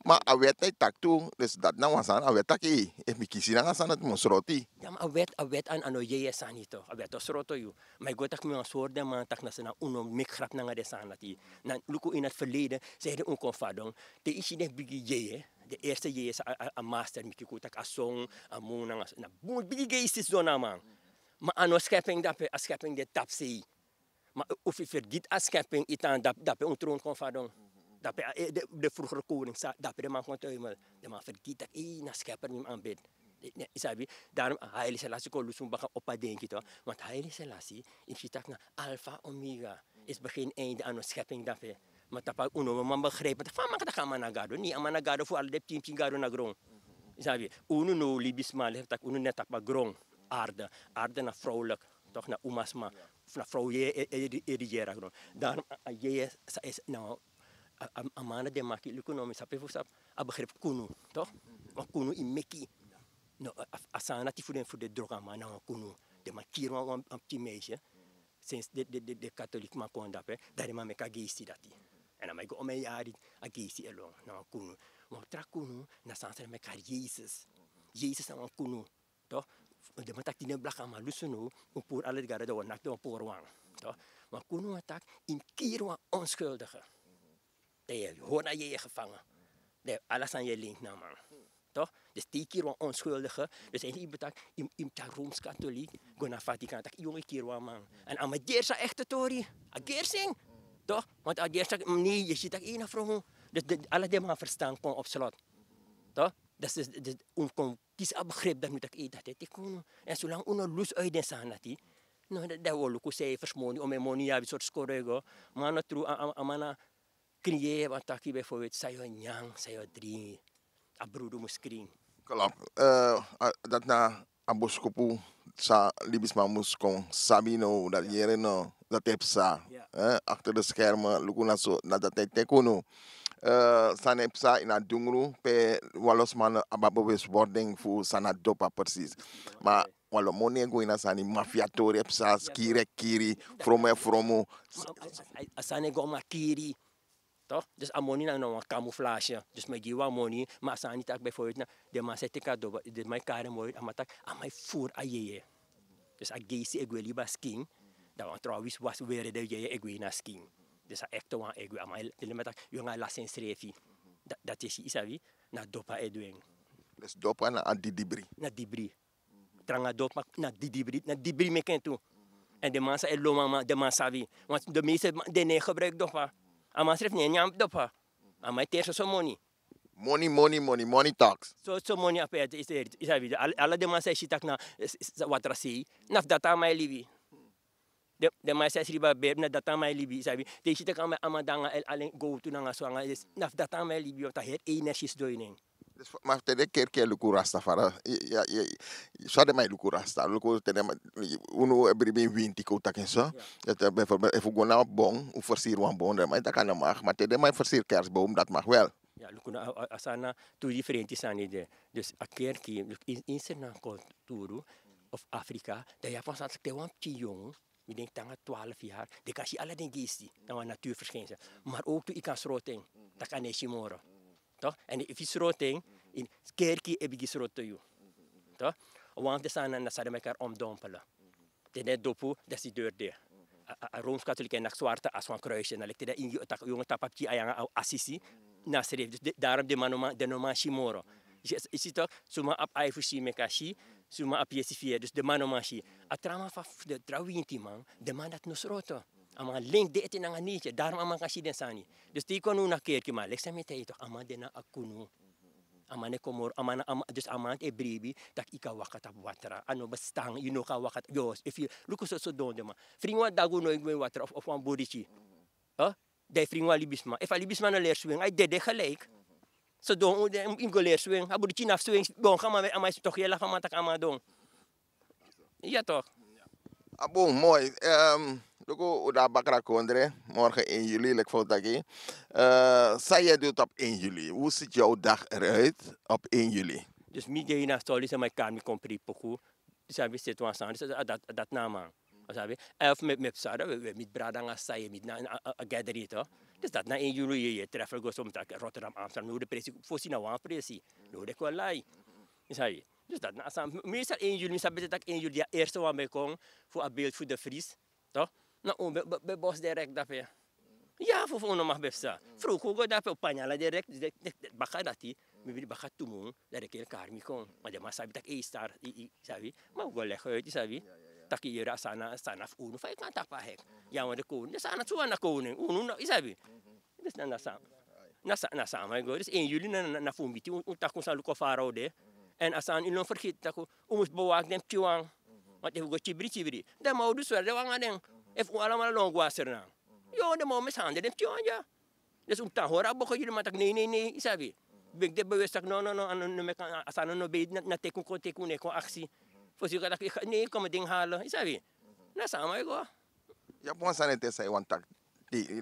Ma a wet na e taki tu, dus dati na wan sani a wet taki, efu mi kisi nanga sani dati mi o sroti. Ya ma a wet a wet a no yeye sani to, a wet o sroto yu. Ma yu go taki mi wan sori den man taki na sani na un no meki grapu nanga den sani dati. Na luku ini a ferleden, san ede un kon fadon, te yu si den bigi yeye, den erste yeye san a master miki kon taki a son, a mun nanga na bun bigi geistis don na a man. Ma a no skeping dape, a skeping de tapsei. Ma un fu fergiti a skeping yu tan dape un tron kon fadon. Dape den frugere koning sa dape den man kon tuimel. Den man fergiti tak' ei na skeper mi mi anbid. Yu sabi? Darom a haili selasi kon lusu mi baka opo a denki to. Want haili selasi, yu mus si tak' na alfa omega. Isi begin einde a no skeping dape. Ma tapu a un no man begripi tak' fa a man kan taki a man na gado. Nei, a man na gado fu ala den pikin pikin gado na gron. Yu sabi? Unu no libisma leki tak' unu na tapu a gron. Arde. Arde na vrouwlik. Toch na umasma. Na vrouw yeye e rigeri a gron. Darom a yeye sa esi na a man na den maki luku no mi sabi fu sabi a begripi kunu. Toch? Wan kunu yu meki. No, a sani dati fu den fu den drogaman na wan kunu. Den man kiri wan pikin meisye. Sensi den katoliki man kon dape, dan den man meki a geisti dati. Èn a man e go omen yari, a geisti e lon na wan kunu. Wan tra kunu na sani san den man e kari yesus. Yesus na wan kunu. Toch? Den man taki di den blakaman lusu now, un puru ala den gado dan wan naki den wan puru wan. Toch? Wan kunu wan taki yu mus kiri wan onskuldige. Dan yu e hori na yeye gefangen. Dan ala sani yu e lenki na a man. Toch? Dus te yu kiri wan onskuldige, dus en yu mus taki yu mus tyari rooms-katholiek go na vatikan tak' yu yongu e kiri wan man. Èn a man gersi a ekte tori. A gersi en. Toch? Want a gersi taki nei, yu si tak' yu na fromu. Dus ala den man ferstan kon op slot. Toch? Dus un kon kisi a begripi dati mi taki ei dati e teki unu. Èn solanga un no lusu uit den sani dati, no, dan wi o luku seifers moni, omen moni yu abi sortu skoro e go. Ma a no tru, a man na krin yeye wan taki bijvoorbeeld san yu o nyan, san yu o dringi. A brudu mus krin. Klopu. Dati na a boskopu san libisma mus kon sabi now, dati yere no, dati e psa. Achter de skermen luku na so, na dati e teki unu. San e psa ini a dungru pe wan lo sma no abi a bewustwording fu san na dopa presis. Ma wan lo moni e go ini a sani, mafiatori e psa, skiri e kiri, fromu e fromu. A sani e go makiri. Toch? Dus a moni na wan camouflage. Dus mi e gi wan moni, ma a sani taki bijvoorbeeld na den man sa e teki a dopa, den man e kari en moi, a man taki a man e furu a yeye. Dus a geisi e gwe libi a skin. Dan wan tron a wisi wasi were den yeye e gwe ini a skin. Dus a ekte wan e gwe, a man e teli mi taki yu nanga lasi ensrefi. Dati e si, yu sabi, na dopa e du en. Dus dopa na a didibri. Na dibri. Tranga dopa na didibri, na dibri meken tu. En de man sa e lon mama, de man sabi. Want de meeste man, de ne gebruik dopa. A man sref ne nyam dopa. A man e teri so moni. Money, money, money, money talks. So so moni ape ati isi eri isi abi ala den man sa e si taki na watra sei. Na fu dati a man e libi. Den man sa e si liba beri na dati a man e libi isi abi. Te yu si taki a man de anga alen gowtu nanga so anga na fu dati a man e libi. Yu abi ta heri energie sidon ini en. Ma te den kerki e luku rastafara, so a den man e luku rasta luku te den man, unu e bribi ini winti kon un taki en so. Bijvoorbeeld efu un go na bon, un fersiri wan bon, den man e taki a no mag, ma te den man e fersiri kersboom dati mag wel. Ya luku na, a sani na tu diferenti sani de. Dus a kerki luku ini seri na kulturu of afrika, dan yu abi wan sani taki te wan pikin yongu, mi denki te nanga twaalf yari den kan si ala den gesti na wan natuurverschijnsel. Maar ook tu yu kan sroto en, taki a no e si moro. Toch? En efu yu sroto en, kerki e bigin sroto yu. Toch? Wan fu den sani na san den meki a ri omdompelen. Te den dopu, dan si deur de. A roomskatoliki en naki swarte asi wan kruisi na leki te den ingi, yongu tapu a pikin a yanga a asisi. Na srefi dus, darom den man no man si moro. Yu si tok, suma abi ai fu si meki a si. Suma abi yesi fu yere dus den man no man si. A tra man fu den tra winti man, den man dati no sroto. A man len de ete nanga neitye, darom a man kan si den sani. Dus te yu kon now na kerki man leki san mi e taigi yu tok, a man de na a kunu. A man e kon moro, a man na a man dus a man e bribi, tak' yu kan waka tapu watra a no bestan, yu no kan waka tapu yos efu yu luku soso don den man. Fringi wan dagu no e gwe ini watra of wan buriki. Dan yu fringi wan libisma, efu a libisma no leri swing a e dede gelijk. So don unu den yu mus go leri swing a buriki na fu swing. Don kan man a man e si tok' yu e lafu a man tak' a man don. Ya tok'. A bun moi. Luku un de na bakra kondre, morgen één juli leki fa un taki. San yu e du tapu één juli? Hoe siti yu dag eruit? Op één juli. Dus mi de ini a soli san man e kari mi kon prei poku. Sabi seti wan sani dati na a man. Sabi, èn fu mi e psa dan wi e miti brada nanga sisa yu e miti na a gathering to. Dus dati na en yuru yu e trefel go so mi taki rotterdam amsterdam no de presi fosi na wan presi. No de kon lai. Yu sabi. Dus dati na a sani mi sa en yuru mi sabi bete taki en yuru di a erste wan ben kon fu a beeld fu de fris. To? Na un ben bos direkt dape. Ya fu fu un no mag ben psa. Fruku go dape un panyala direkt. Baka dati mi bidi baka tu mun. Dan den keri kari mi kon. Ma den man sabi taki ei star, sabi. Ma un go legi uit yu sabi. Taki yere a sani na fu unu fa yu kan tapu a hek. Ya wan de kowning den sani na tu wan na kowning unu no yu sabi. Dus na na sama yu go dus en yuli na fu un miti un taki un sani luku o fara un de. Èn a sani yu no fergiti taki un mus bewaki den pikin wan. Want efu un go kibri kibri dan ma un du sweri den wan nanga den. Efu un alamala lon go a seri na. Yo den ma un misi hande den pikin wan dya. Dus un mus tan hori a boko yuli man taki nei nei nei yu sabi. Beki den bewesi taki no no no a no meki a sani no no bei na teki un kon teki un no e kon aksi. Fosi yu kan taki nei kon mi dingi halo yu sabi. Na sama yu go. Yu abi wan sani ete san yu wani taki.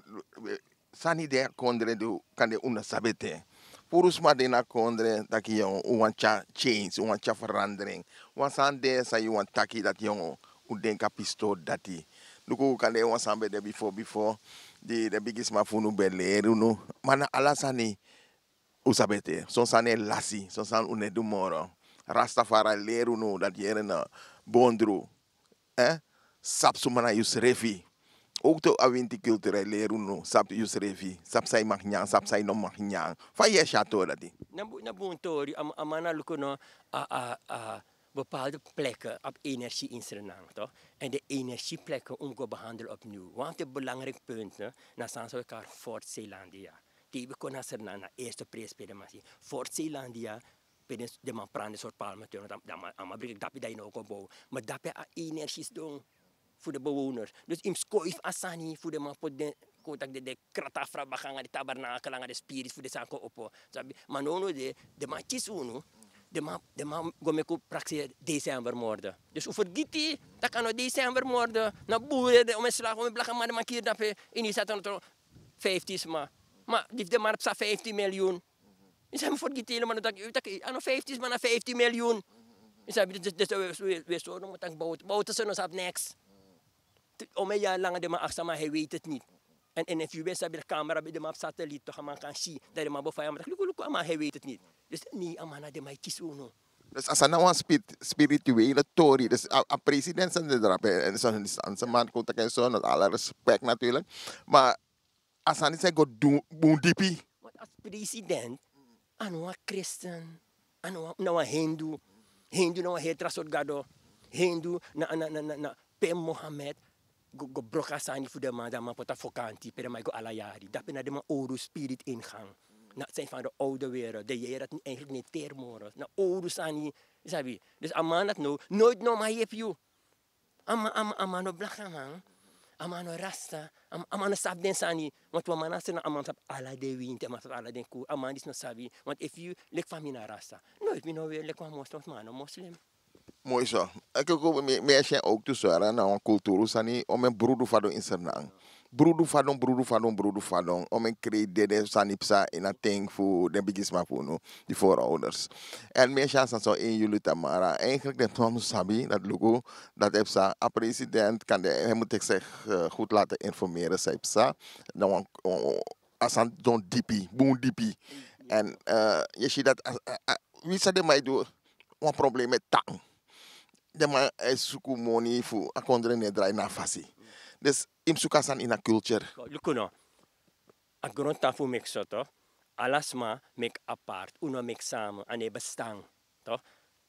Sani de a kondre di kande un no sabi ete. Puru sma de na kondre taki yongu un wani tyari change un wani tyari ferandring. Wan sani de san yu wani taki dati yongu un denki a pistori dati. Luku kande wan sani ben de bifo bifo di den bigisma fu unu ben leri unu. Ma na ala sani un sabi ete son sani e lasi son sani un no e du moro. Rastafari leri unu dati yere na bondru. Sabi suma na yusrefi. Owktu a winti kulturu e leri unu sabi yusrefi sabi san yu mag nyan sabi san yu no mag nyan. Fa yu e si a tori dati? Na bun tori. A man na luku no a bepaalde plekken abi energie in srenang to. En de energieplekken un mus go behandel opnieuw wan fu de belangriki punten. Na sani san wi kari fort zeelandia. Te yu ben kon na srenang na eerste prijs pe den man si fort zeelandia. Pe den man prani den sort palmen tun dan a man briki dapi dan yu no o kon bow. Ma dapi a energie sidon fu den bewoners. Dus yu mus koifi a sani fu den man poti den kon taki den krati afra baka nanga den tabernakel nanga den spirit fu den sani kon opo. Ma nownow de den man kisi unu. Den man go meki un prakseri december morde. Dus un fergiti tak' a no december morde. Na buru den omen slagi omen blakaman den man kiri dape. Ini yu sati no tron. Fiftin sma. Ma di fu den man psa fiftin miliyun. Yu sabi mi fergiti heleman no taki a no fiftin sma na fiftin miliyun. Yu sabi desi wi e sori no man taki bowtu bowtu so no sabi neks. Omen yari langa den man aksi a man heweiti niti. Èn efu yu ben sabi dati kamera ben den man abi satelit tok' a man kan si. Dan den man bo faya man taki luku luku a man heweiti niti. Dus nei a man na den man e kisi unu. Dus a sani na wan spirituele tori dus a president san de drape en san san man kon taki en so na ala respek natuurlik. Ma a sani san e go bun dipi. Want a president a no wan kristen, a no wan hindu. Hindu na wan heri tra sortu gado. Hindu na na na na na pe Mohammed go go broko a sani fu den man, dan man poti a fokanti pe den man e go ala yari. Dape na den man owru spirit ingang. Na sani fan de owde wereld, den yeye dati eigenlijk no e teri moro, na owru sani. Yu sabi? Dus a man dati no, noiti no man yepi yu. A man a man a man no blaka man. A man no rasta. A man a man no sabi den sani. Want wan man na sena a man sabi ala den winti, a man sabi ala den kuru. A man disi no sabi. Want efu yu leki fa mi na rasta, noiti mi no weri leki wan moslim, want mi a no moslim. Moi so. Eke ko mi mi e si en ook tu so yara na wan kulturu sani, o men brudu fadon in Sranan. Brudu fadon, brudu fadon, brudu fadon, o men krei dede sani psa in a ten fu den bigisma fu unu, di voorouders. En mi e si a sani so in juli tamara, eigenlijk den twan mus sabi dati luku, dati e psa a president kande, he mus teki segi, goed laten informeren san e psa. Dan wan wan- wan- a sani don dipi, bun dipi. En eh, yu e si dati a- a- a- wi san den man e du wan problema e tan. Den man e suku moni fu a kondre no e drai na a fasi. Dus yu mus suku a sani ini a culture. Luku no, a grontan fu meki soto, ala sma meki apart, un no meki samen, a no e bestan.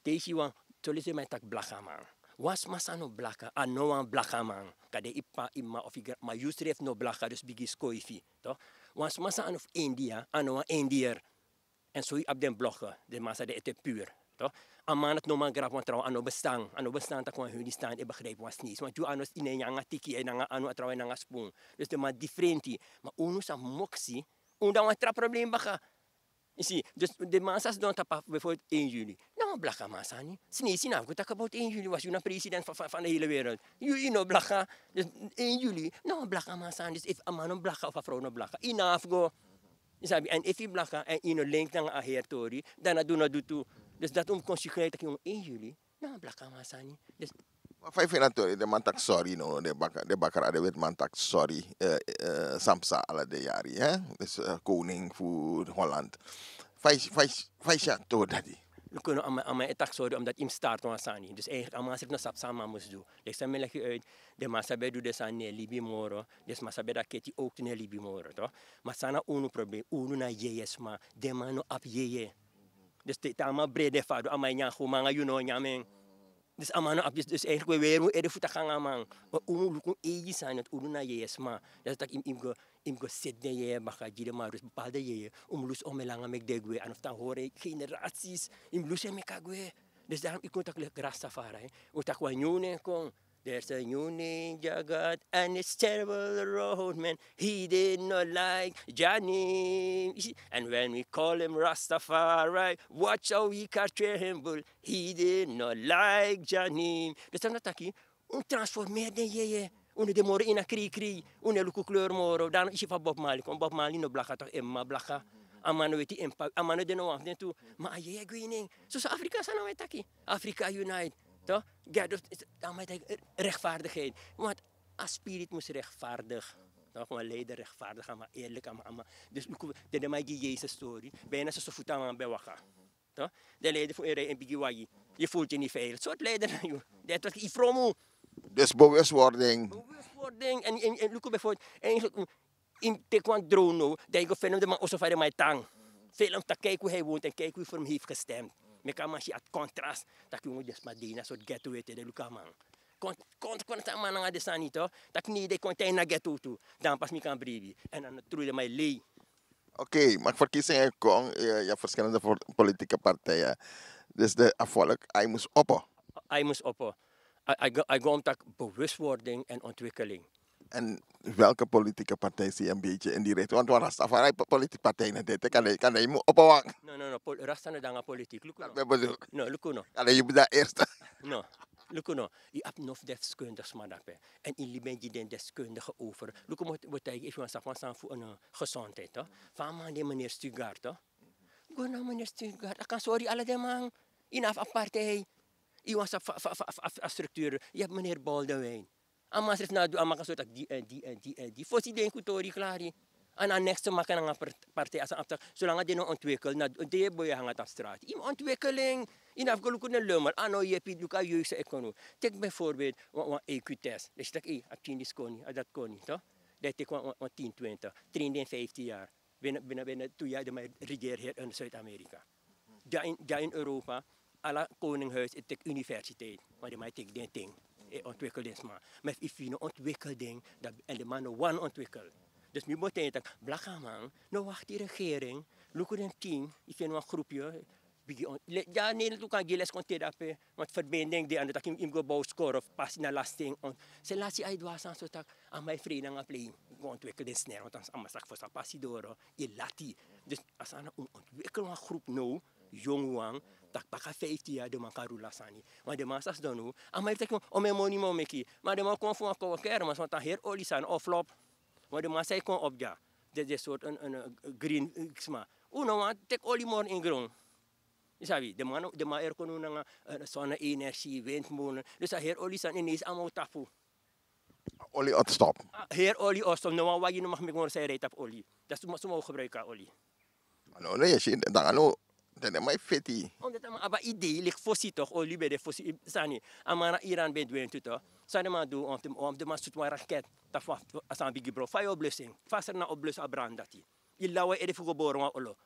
Te yu si wan, solesi den man e taki blakaman. Wan sma san no blaka, a no wan blakaman. Kande yu p'pa, yu m'ma of yu granma, ma yu srefi no blaka, dus bigin skoifi. Wan sma san a no fu India, a no wan Indiër. Èn so yu abi den blokken, den man san den ete puru. A man dati no man grabu wan trawan, a no bestan. A no bestan tak' wan Hindustan e begrijpu wan Sneisi. Want yu a no ini en nanga tiki, en nanga anu, a trawan en nanga spun. Dus den man difrenti. Ma unu sa moksi, unu dan wan tra problem baka. Yu si, dus den man sa sidon tapu a bijvoorbeeld één juli. Na wan blakaman sani. Sneisi no abi go taki about één juli, was yu na president van van van de hele wereld. Yu yu no blaka. Dus één juli, na wan blakaman sani. Dus efu a man no blaka of a vrouw no blaka, yu no abi go. Yu sabi, èn efu yu blaka èn yu no link nanga a heri tori, dan a du no du tu. Dus dati un mus kon siki na yu taki yu één juli, na wan blakaman sani. Dus Ma fa yu feni a tori, den man taki sorry, no, den baka den bakra, den weti man taki sorry. San psa ala den yari, hè? Dus koning fu Holland. Fa yu fa yu fa yu si a tori dati? Luku no, a man a man e taki sorry omdat yu mus start wan sani. Dus eigenlijk a man srefi no sabi san a man mus du. Leki san mi e leki yu uit, den man san ben e du den sani no e libi moro. Den sma san ben de a keti ook tu no e libi moro, toch? Ma san na unu problem? Unu na yeye sma. Den man no abi yeye. Dus te te a man brede fadon, a man e nyan guma nanga yu no o nyan mi en. Dus a man no abi, dus eigenlijk we weri un ede fu taki nanga a man. Ma un mus luku un eigi sani, want unu na yeye sma. Dati taki yu mus go yu mus go seti den yeye baka, gi den man rus. Bepaalde yeye un mus lusu omen langa meki den gwe, a no fu tan hori en generaties. Yu mus lusu en meki a gwe. Dus daarom yu kon taki leki Rastafari, un taki wan nyun nen kon. There's a new name, Jah God, and it's terrible road, man. He did not like Jah name. Yu si, and when we call him Rastafari, watch how he can tremble. He did not like Jah name. Dus dan taki, un transformeri den yeye. Un no de moro ini a kri kri. Un no e luku kleur moro. Dan yu si fa Bob Marley kon. Bob Marley no blaka toch, en m'ma blaka. A man no weti en p'pa, a man no de no wan fu den tu. Ma a yeye gwe ini en. Soso Afrika san na wan e taki. Afrika unite. Toch? Gado, dan man e taki rechtvaardigheid. Want a spirit mus rechtvaardig. Toch? Wan leider rechtvaardig, a man eerlijk, a man a man. Dus luku, te den man e gi Yesus tori, bijna soso futu a man ben waka. Toch? Den leider fu en rij en bigi wagi. Yu voelt yu niet veilig. Sortu leider na yu? Dati was yu fromu. Dus bewustwording. Bewustwording. En en en luku bijvoorbeeld, eigenlijk yu mus teki wan drone now, dan yu go feni den man oso fa den man e tan. Film taki, kijk hoe hij woont en kijk hoe hij voor hem heeft gestemd. Meki a man si a contrast. Taki yu mus, den sma de ini a sortu ghetto, ete den luku a man. Kon kon kon san a man nanga den sani, toch? Taki nee, den kon tan ini a ghetto tu. Dan pas mi kan bribi. En dan tru den man e lei. Oké, maar verkiezingen kon, je hebt verschillende politieke partijen. Dus de volk, hij moest opo. Hij moest opo. Hij go om tak bewustwording en ontwikkeling. En welke politieke partij zie je een beetje in die richting? Want we Rastafari politieke partij na dit, kan hij kan hij moet opo. No no no, Rasta no danga politiek. Luku no. No luku no. Kan hij je daar eerst. No. Luku no. Yu abi nofu deskundige sma dape. Èn yu libi en gi den deskundige over. Luku mi o taigi yu, efu yu wani sabi wan sani fu gezondheid, toch? Fa a man de, meneer Stuttgart, toch? Go na meneer Stuttgart, a kan sori yu ala den man. Yu no abi a partij. Yu wani sabi fa fa fa a structuur. Yu abi meneer Boldewijn. A man srefi no abi du, a man kan sori tak' di èn di èn di èn di fosi denki un tori klari. A no a nekste maka nanga partij a sani abi taki solanga den no ontwikkel na den yu e boi e hanga tapu strati. Yu mus ontwikkel en. Yu no abi go luku den lummel, a no yepi. Luku a jeugd san e kon now. Teki bijvoorbeeld wan wan eq test, den si tak' ei, a pikin disi koni, a dati koni, toch? Dan yu teki wan wan tin twintig, train den vijftien yari. Bina bina bina tu yari den man e regeri heri ini Zuid-Amerika. Dya ini dya ini Europa. ala koningshuis e teki universiteit, want den man e teki den ting, e ontwikkel den sma. Maar efu yu no ontwikkel den, dan, en den man no wani ontwikkel. Dus mi bo ten tak blakaman, no wakti regering, luku den pikin, yu feni wan groepje, bigi on le ya ne tu kan gi les kon te dape, want verbinding de anu taki im go bow score of pasi na lasting on. Se lasi ai dwa san so tak a mai frei nanga plei, go ontwikkel den snel, want a masak fosi a pasi doro, e lati. Dus a sana un ontwikkel wan groep no, yongu wan, tak baka fifti ya den man kan rula sani. Want den man sasi don no, a mai taki o men moni mo meki, maar den man kon fu wan kowo kermas want a heri oli sani o flop. Want den man sai kon op dya, de de sort en green sma. Un no wan teki oli moro in gron. Yu sabi den man, den man erkonu nanga, sona energie, windmolen, dus a heri oli sani inesi a mau tapu. Oli otstop. Heri oli otstop, no wan wagi no mag meki moro sai rei tapu oli. Dati suma suma o gebruiki a oli. No no yu si, dan no, den den man e feti. Omdat a man abi a idee leki fosi tok, oli ben de fosi sani. A man na iran ben du en tu tok. San den man du, of den man sutu wan raket, tapu a san bigi bron fa yu o blesi en, fa seri na o blesi a brand dati. Yu law wan ede fu go boro wan olo.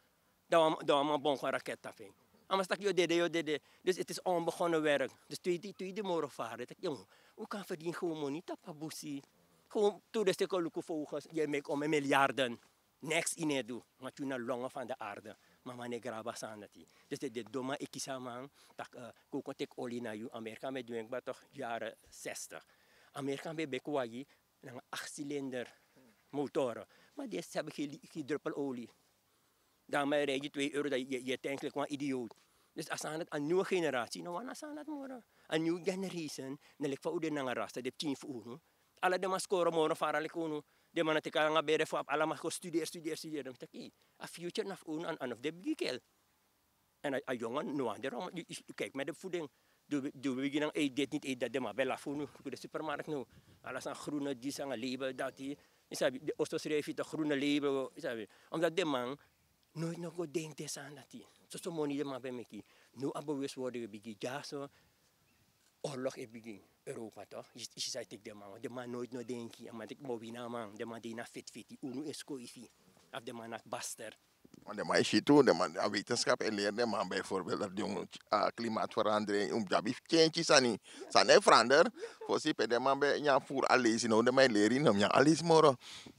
Dan wan man bon kon a raket tapu en. A man si tak' yu o dede yu o dede. Dus iti isi onbegonnen werk. Dus tu yu di moro fari tak' yu, un kan ferdini gow moni tapu a busi. Gow tu de stekoluku fogus yu e meki ome miljarden. Neks yu no e du, want yu na longo fan de arde. Ma man no e grabu a sani dati. Dus den doma e kisi a man, tak' kon kon teki oli na yu. Amerika ben du en kba tok, yare sestig. Amerika ben beki wagi nanga acht cilinder motor. Ma den sabi gi druppel oli. Dan man e rei gi twee euro dan yu e tank leki wan idioot. Dus a sani dati a niwe generasi no wani a sani dati moro. A niwe generation, na leki fa un de nanga rasta den pikin fu unu. Ala den man skoro moro fara leki unu. Den man na teki nanga bere fu abi ala man go studeri studeri studeri dan mi taki, a future na fu unu, a no fu den bigi kel. En a yonga no wan de ron, yu kijk met de voeding. Du bigi nanga ei dit niti ei dati den man ben lafu unu luku den supermarkt no. Ala sani grunu disi nanga label dati. Yu sabi den oso srefi tak' grunu label yu sabi. Omdat den man noit no go denki den sani dati. Soso moni den man ben meki. No a bewustwording e bigin dyaso. Orlog e bigin, europa tok, yu si san e teki den man want den man noit no denki a man teki mowina a man den man de ini a feti feti unu e skoifi. Afu den man naki baster. Want den man e si tu den man a wetenskap e leri den man bijvoorbeeld dati di un a klimaatverandering un mus abi tyentyi sani. Sani e verander. Fosi pe den man ben nyan furu a leisi now den man e leri no mus nyan a leisi moro.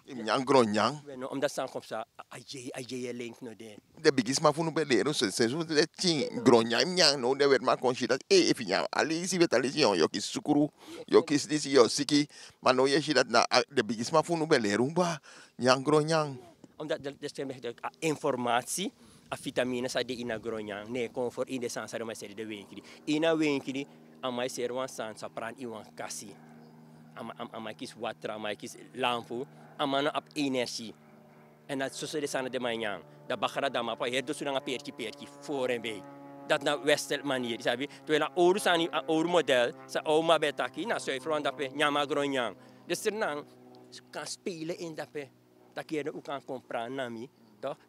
Yu mus nyan gron nyan. Omdat san kon psa, a yeye a yeye link no de. Den bigisma fu unu ben leri un sensi fu den tin gron nyan yu mus nyan now den wetiman kon si dati efu yu nyan a leisi weti a leisi yu o kisi sukru, yu o kisi disi yu o siki. Ma now yu e si dati na den bigisma fu unu ben leri un kba. Nyan gron nyan. Omdat de stem a informatie, a vitamine san de ini a gron nyan no e kon fori ini den sani san den man e seri den wenkri. Ini a wenkri a man e seri wan sani san prani ini wan kasi. A man e kisi watra a man e kisi lampu. A man no abi energie. Èn na soso den sani den man e nyan. Dan bakra dan man abi a heri dosu nanga perki perki fori en bei. Dati na westel maniri sabi. Te wi na owru sani a owru model san a owru man ben e taki na suifro wan dape nyan man gron nyan. Den sri nan kan speile en dape. Taki yere un kan kon prani na mi.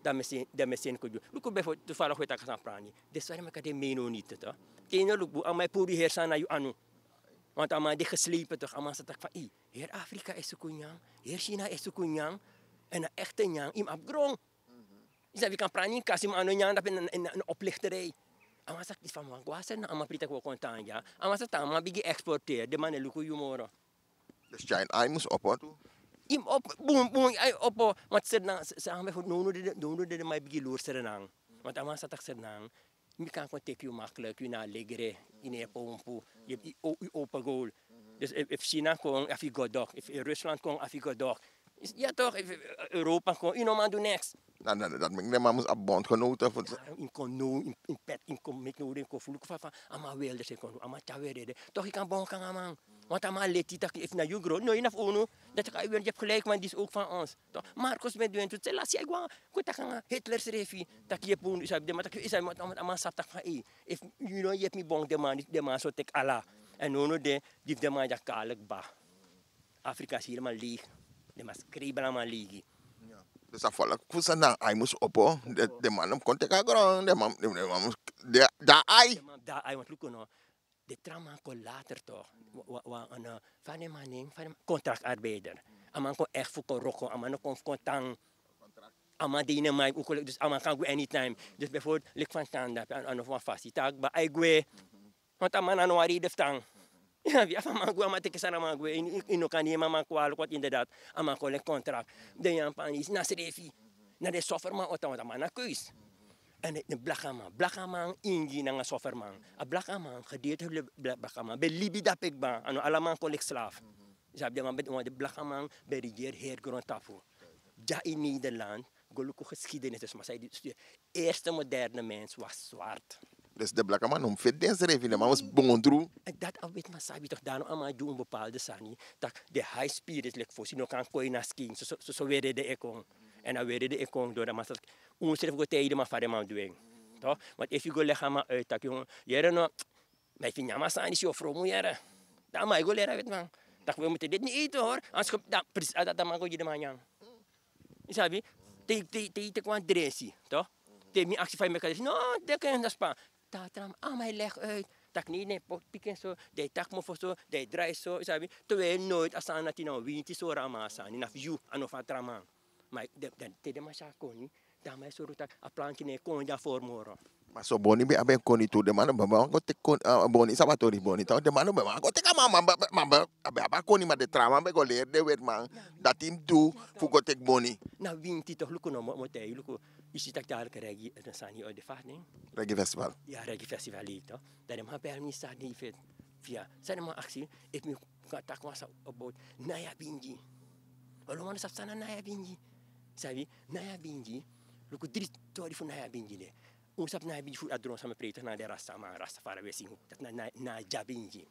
Dan mi e seni kon gi un luku ben fo tu fala go e taki a sani prani. Den sani meki a den mei no niti. Te yu no luku bun a man e puru yu heri sani na yu anu. Want a man de geslepe tok a man sa taki fa ei, heri afrika e suku nyan, heri sina e suku nyan. Èn na ekte nyan yu mus abi gron. Yu sabi yu kan prani ini kasi ma a no nyan dape na oplichterij. A man sa taki disi fa mi wani go a seri na a man pri taki wi o kon tan dya. A man sa tan a man bigin exporteri den man no e luku yu moro. Dus tyai ini ai mus opo tu. Yu mus opo bun bun yu ai opo. Want seri nan san a man e fu nownu dede nownu dede man e bigin luru seri nan. Want a man sa taki seri nan, mi kan kon teki yu maklik yu na alegre. Yu no e pompu. Yu open goal. Dus efu sina kon efu yu godok efu rusland kon efu yu godok. Ya tok efu europa kon yu no man du niks. Dati meki den man mus abi bondgenoten fu. Yu kon no yu pet yu kon meki no den kon fuluku fa a man wilder se kon du a man tyari wi e dede. Tok yu kan bongo nanga a man. Want a man leti taki efu na yu gron no yu na fu unu. Dati kan yu weri yu ebi gelijk man disi ouk fan ons. Markus ben du en tu te lasi a yu gwan. Kon taki nanga hitler srefi. Taki yu e punu yu sabi den man taki yu sabi a man sabi taki fan ei, efu yu no yepi mi bongo den man so teki ala. Èn nownu de gi fu den man dya kalik ba. Afrika si helemal legi. Den man skrebi ala man legi. Dus a folok fu san dan ai mus opo. Den man no mus kon teki a gron den man mus. Dan ai. Den tra man kon later tok. Wan wan wan fa den man nen fa den man kontrakti arbeider. A man kon ekti fu kon wroko a man no kon fu kon tan. A man de ini en man, un kon leki, dus a man kan gwe anytime. Dus bijvoorbeeld, leki fa mi tan dape, a no fu wan fasi taki, ba ai gwe. Want a man na no wan reden fu tan. Ya, wi a fa a man gwe, a man teki san a man gwe, yu no kan nemi a man kwalijk, want inderdaad, a man kon leki contract. Den Japanese na srefi. Na den sofferman o tan, want a man na keus. En den blakaman, blakaman ingi nanga sofferman. A blakaman, gedeeltelijk bla-, blakaman, ben libi dape kba, a no ala man kon leki slaaf. Yu sabi, den man ben, want den blakaman ben regeri heri grontapu. Dya in Nederland, go luku geschiedenis, dus masra, di eerste moderne mens was zwart. Dus den blakaman no mus feti densrefi, den man mus bondru. En dat a witman sabi toch, daarom a man gi un bepaalde sani, tak' den high spirit, leki fosi no kan kon ini a skin, so, so, so, so weri den e kon. En a weri den e kon, door den man sa, un srefi go taigi den man fa den man du en. Toch? Want efu yu go leg a man uit, tak' yu, yere no, ma efu yu nyan a sani disi, yu o frow mu yere. Dan a man e go leri a witman. Tak' we moeten dit niet eten hoor. Anders ge-, dan, precies, a dati a man go gi den man nyan. Yu sabi? Te, te, te, te kon dresi, toch? Te mi aksi fa yu meki a dresi. No, teki en, dati span. Tatra, a man e leg uit. Tak' nee, nee, pot, piki en so. Dan yu taki mofo so, dan yu drai so, yu sabi? Terwijl nooit a sani dati na winti sori a man a sani, na fu yu, a no fu a tra man. Ma den, den, te den man si a koni, dan a man e sori tak' a planki no e kon dya foro moro. Ma so Boni ben abi en koni tu, den man no ben wani go teki kon-, ah, Boni, sabi a tori Boni, toch? Den man no ben wani go teki a man, man ben, man ben, a ben abi a koni, ma den tra man ben go leri den wetiman dati yu mus du fu go teki Boni. Na winti toch, luku no, mo, mo taigi yu, luku, yu si tak' dati reggae, eh, sani, o, den fa a nen? Reggae Festival. Ya, Reggae Festival, toch? Dan den man bel mi sani, yu feti, via, san den man aksi, efu mi kan taki wan sani about Naya Bingi. Olo, man no sabi san na Naya Bingi. Sabi, Naya Bingi, luku dri tori fu Naya Bingi de. Un sabi Naya Bingi fu a dron san mi e prei nanga den Rastaman, Rastafari, we singi. Dati na, na, Naya Bingi.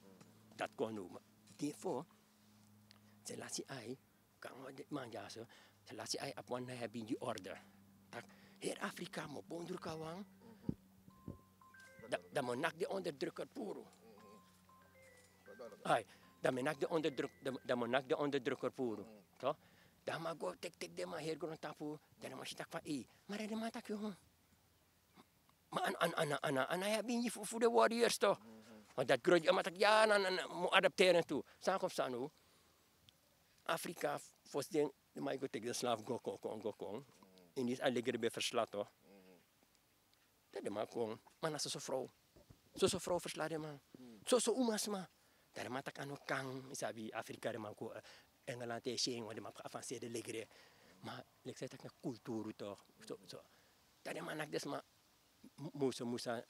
Dati kon now. Ma, den fo, Selassie I, kan wan man dyaso, Selassie I abi wan Naya Bingi order. Tak', heri Afrika mu bondru kon a wan. Dan, dan mi o naki den onderdrukker puru. Ai, dan mi o naki den onderdruk-, dan, dan mi o naki den onderdrukker puru. Toch? Dan a man go teki, teki den man heri grontapu, dan a man si tak' fa, ei, ma dan den man taki, yu, ma a, a, a, a, a, a Naya Bingi fu, fu den warriors toch. Want dati gron, a man taki, ya, na, na, na, mi o adapteren tu. San kon fu sani now? Afrika, fosi den, den man e go teki den slaaf go kon, kon, go kon. Ini disi a leger ben fersla toch. Dan den man kon, ma na soso frow. Soso frow fersla den man. Soso umasma. Dan den man taki a no kan, yu sabi, Afrika, den man go, eh, Engeland e si en, want den man abi geavanceerde leger. Ma leki san yu taki, na kulturu toch. So, so. Dan den man naki den sma, Mu-, Musa, Musa,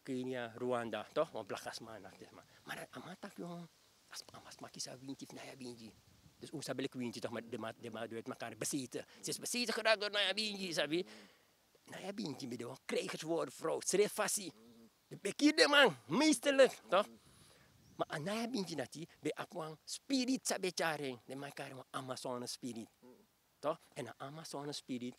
Kenia, Rwanda, toch? Wan blaka sma naki den sma. Ma dan a man taki, yu, a sma, a sma kisi a winti fu Naya Bingi. Dus un sabi leki winti toch, ma den man, den man, den wetiman kari bezeten. Ze is bezeten geraakt door Naya Bingi, sabi? Naya Bingi ben de wan krijgerswoord, frow, srefi fasi. Den ben kiri den man, meesterlijk, toch? Ma a Naya Bingi dati ben abi wan spirit san ben tyari en. Den man kari wan Amazone spirit. Toch? En a Amazone spirit,